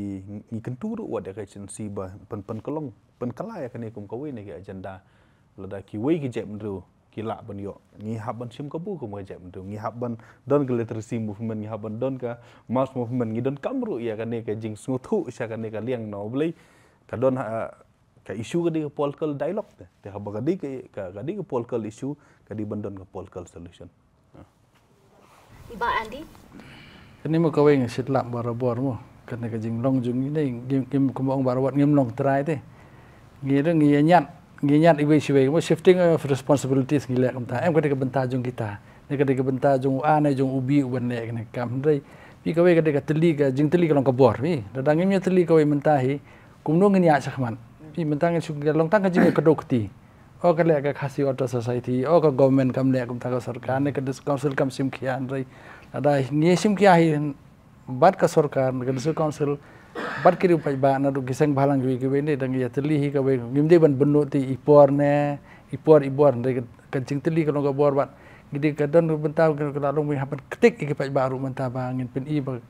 ngi kyntu ruh wat ïa ka H N C ba pyn, pynkylla, pynkylla ïa kane kum kawei na ki agenda. Lada kiwei ki jaitbynriew ki lah ban ïoh. Ngi hap ban shim kabu kum ka jaitbynriew, ngi hap ban don ka literacy movement, ngi hap ban don ka mass movement, ngi donkam ruh ïa kane ka jingsngewthuh sha kane ka liang na U Blei. Ka don ha, ka issue ka dei ka political dialogue te. Te haba ka dei ka, ka, ka dei ka political issue, ka dei ban don ka political solution. I Bah Andy. Kane mo kawei nga shu lap barabor mo. Kane ka jinglong jong ngi ne, ngim, ngim, kumba ong barabor ngim long trai te. Ngi dang ngi ñiad, ngi ñiad iwei sha iwei, mo shifting of responsibilities ngi leh kumta. Em ka dei ka bynta jong kita. Ne ka dei ka bynta jong u A ne jong u B uban leh kane ka kam, hynrei phi kawei ka dei ka tylli, ka jingtylli ka long ka bor phi. Lada ngim ïatylli kawei mynta hi, kumno ngin ïaid shakhmat? Phi mynta ngin shu long tang ka jingïakynduh kti. O ka leh ka Khasi Authors' Society, o ka government kam leh kumta, ka sorkar ne ka District Council kam shim khia, hynrei lada ngi shim khia hi bad ka sorkar, ka District Council, bad ki riew paidbah naduh ki seng bhalang kiwei kiwei ne, dang ïatylli hi kawei, ngim dei ban bynnud te i por ne, i por i bor, hynrei ka, ka jingtylli ka long ka bor bad ngi dei ka don ka bynta ka la long, ngi hap ban ktik ïa ki paidbah ruh mynta ba ngin pyni ba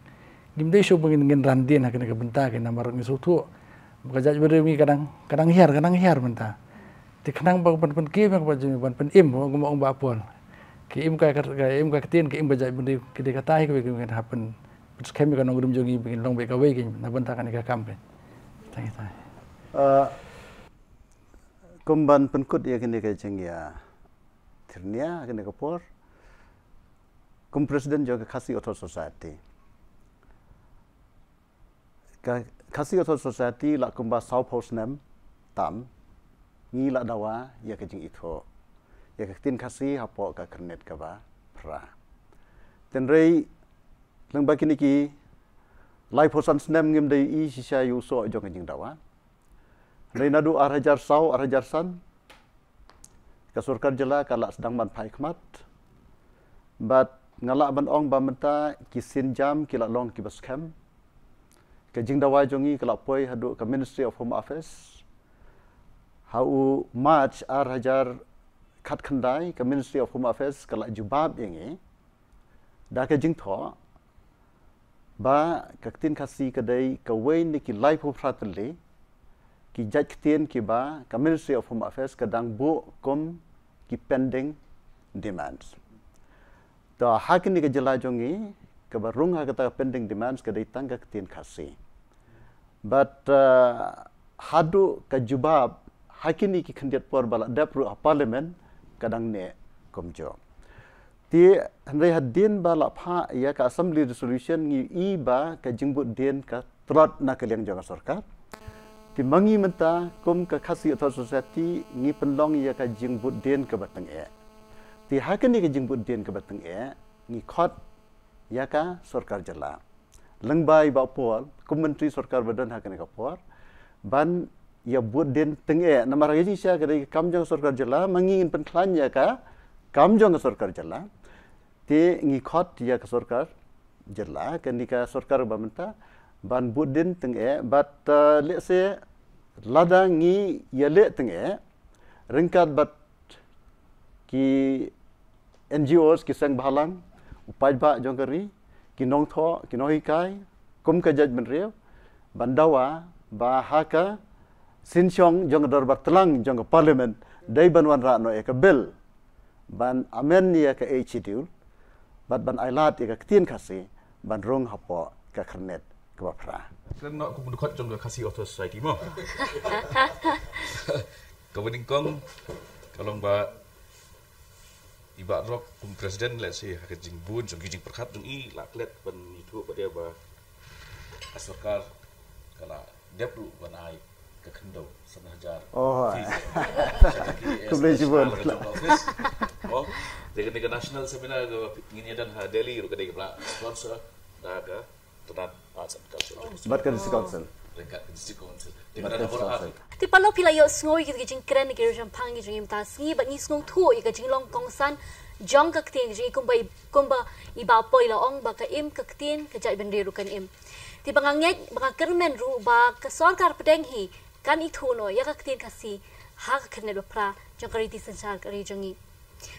ngim dei shuh ba ngin, ngin ran dien ha kane ka bynta, ka namar ngi sngewthuh ba ka jaitbynriew ngi ka dang, ka dang hiar, ka dang hiar mynta. Te khnang ba ban pynkim, ban pyn, ban pynim, ong, ong Bah Paul. Ki im ka, ka im ka ktien, ki im ka jaitbynriew, ki dei kata hi kawei ka ngi hap ban pynskhem ïa ka nongrim jong ngi ba ngin long beit kawei kein na bynta kane ka kam kein. Thank you, thank you. Kum ban pynkut ïa kane ka jingïathyrnia kane ka por, kum president jong ka Khasi Authors' Society, ka Khasi Authors' Society la kumba sawphew snem tam ngi la dawa ïa ka jingithuh ïa ka ktien Khasi hapoh ka kyrnet kaba phra. Hynrei lyngba kine ki laiphew san snem ngim dei i shisha ïa u soh jong ka jingdawa. Hynrei naduh ar hajar saw, ar hajar san, ka sorkar jylla ka la sdang ban phai khmat. Bad nga lah ban ong ba mynta ki sienjam ki la long kiba skhem. Ka jingdawa jong ngi ka la poi haduh ka Ministry of Home Affairs. Ha u March ar hajar khatkhyndai, ka Ministry of Home Affairs ka la jubab ïa ngi da ka jingthoh ba ka ktien Khasi ka dei kawei na ki laiphew phra tylli ki jait ktien kiba ka Ministry of Home Affairs ka dang buh kum ki pending demands. To ha kine ka jylla jong ngi, kaba rung ha kata ka pending demands ka dei tang ka ktien Khasi. Bad haduh ka jubab ha kine ki khyndiat por ba la dep ruh ha Parliament, ka dang neh kumjuh. Te hynrei hadien ba la phah ïa ka Assembly Resolution ngi i ba ka jingbud dien ka tlot na ka liang jong ka sorkar. Te ma ngi mynta kum ka Khasi Authors' Society ngi pynlong ïa ka jingbud dien kaba tyngeh. Te ha kane ka jingbud dien kaba tyngeh ngi khot ïa ka sorkar jylla lyngba i Bah Paul kum myntri sorkar ba don ha kane ka por ban ïa bud dien tyngeh, namar ka jingshisha ka dei ka kam jong ka sorkar jylla, ma ngi ngin pynkhlaiñ ïa ka kam jong ka sorkar jylla. Te ngi khot ïa ka sorkar jylla, kane ka sorkar ba mynta, ban bud dien tyngeh bad lehse lada ngi ïaleh tyngeh ryngkat bad ki N G Os, ki seng bhalang, u paidbah jong ka ri, ki nongthoh, ki nonghikai kum ka jaitbynriew, ban dawa ba ha ka synshong jong ka dorbar tlang jong ka Parliament dei ban wanrah noh ïa ka bill ban amend ïa ka Eighth Schedule bad ban ailad ïa ka ktien Khasi ban rung hapoh ka kyrnet kaba phra. Kren noh kum u dkhot jong ka Khasi Authors' Society mo. Kaba nyngkong ka long ba i Bah Rock kum president, lehse ha ka jingbun jong ki jingpyrkhat jong i la klet ban ïathuh pat ïa ba ka sorkar ka la dep ruh ban ai ka khyndew san hajar. Oh. Khublei shibun. Oh, dei kane ka national seminar ka ngin ïa don ha Delhi ruh ka dei ka ba la sponsor da ka Tynat Arts and Culture. Bad ka District Council. Bad ka District Council. Te paralok phi la ïohsngew ïa ki jingkren ki rujam phang ki jingim ta sngi bad ngi sngewthuh ïa ka jinglong kongsan jong ka ktien jong i kumba i, kumba i Bah Poi la ong ba ka im ka ktien ka jaitbynriew ruh kan im. Te ba nga ngeit ba nga kyrmen ruh ba ka sorkar pdeng hi kan ithuh noh ïa ka ktien Khasi ha ka kyrnet ba phra jong ka riti synshar ka ri jong ngi.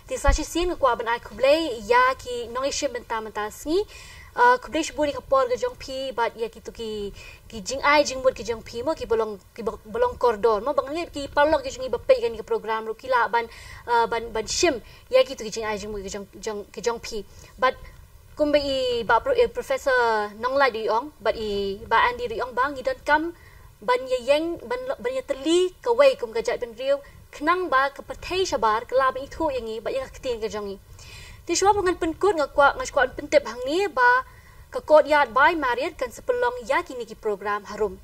Te sa shisien nga kwah ban ai khublei ïa ki nongïashim mynta mynta sngi. Uh, khublei shibun ïa ka por ka jong phi bad ïa kito ki ki jingai jingmut ki jong phi mo, kiba long kiba long kordor mo, ba ngi ki paralok ki jong ngi ba peit ïa kane ka program ruh ki lah ban uh, ban ban shim ïa kito ki jingai jingmut ki jong jong ki jong phi. Bad kumba i Bah Pro- eh, Professor Nonglait ruh i ong bad i Bah Andy ruh i ong ba ngi donkam ban ïa ïeng ban ban ïa tylli kawei kum ka jaitbynriew khnang ba ka pyrthei shabar ka lah ban ithuh ïa ngi bad ïa ka ktien ka jong ngi. Te shuwa ba ngan pynkut nga kwah nga kwah pyntip hangne ba ka Courtyard by Marriott kan sa pynlong ïa kine ki program harum.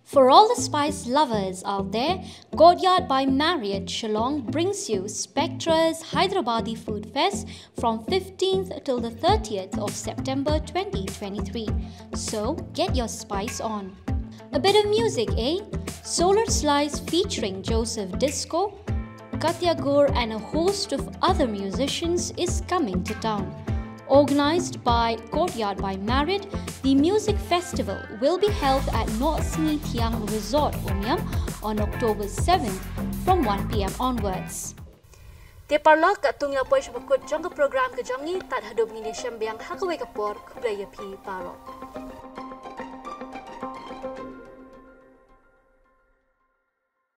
For all the spice lovers out there, Courtyard by Marriott Shillong brings you Spectra's Hyderabadi Food Fest from fifteenth till the thirtieth of September twenty twenty-three. So get your spice on. A bit of music, eh? Solar Slice featuring Joseph Disco, Katya Gore, and a host of other musicians is coming to town. Organized by Courtyard by Marriott, the music festival will be held at Nohsngi Thiang Resort, Umiam, on October seventh from one p.m. onwards. Te paralok, katto ngi la poi sha ba kut jong ka program ka jong ngi, tad haduh ba ngin ïashem biang ha kawei ka por, khublei ïa phi baroh.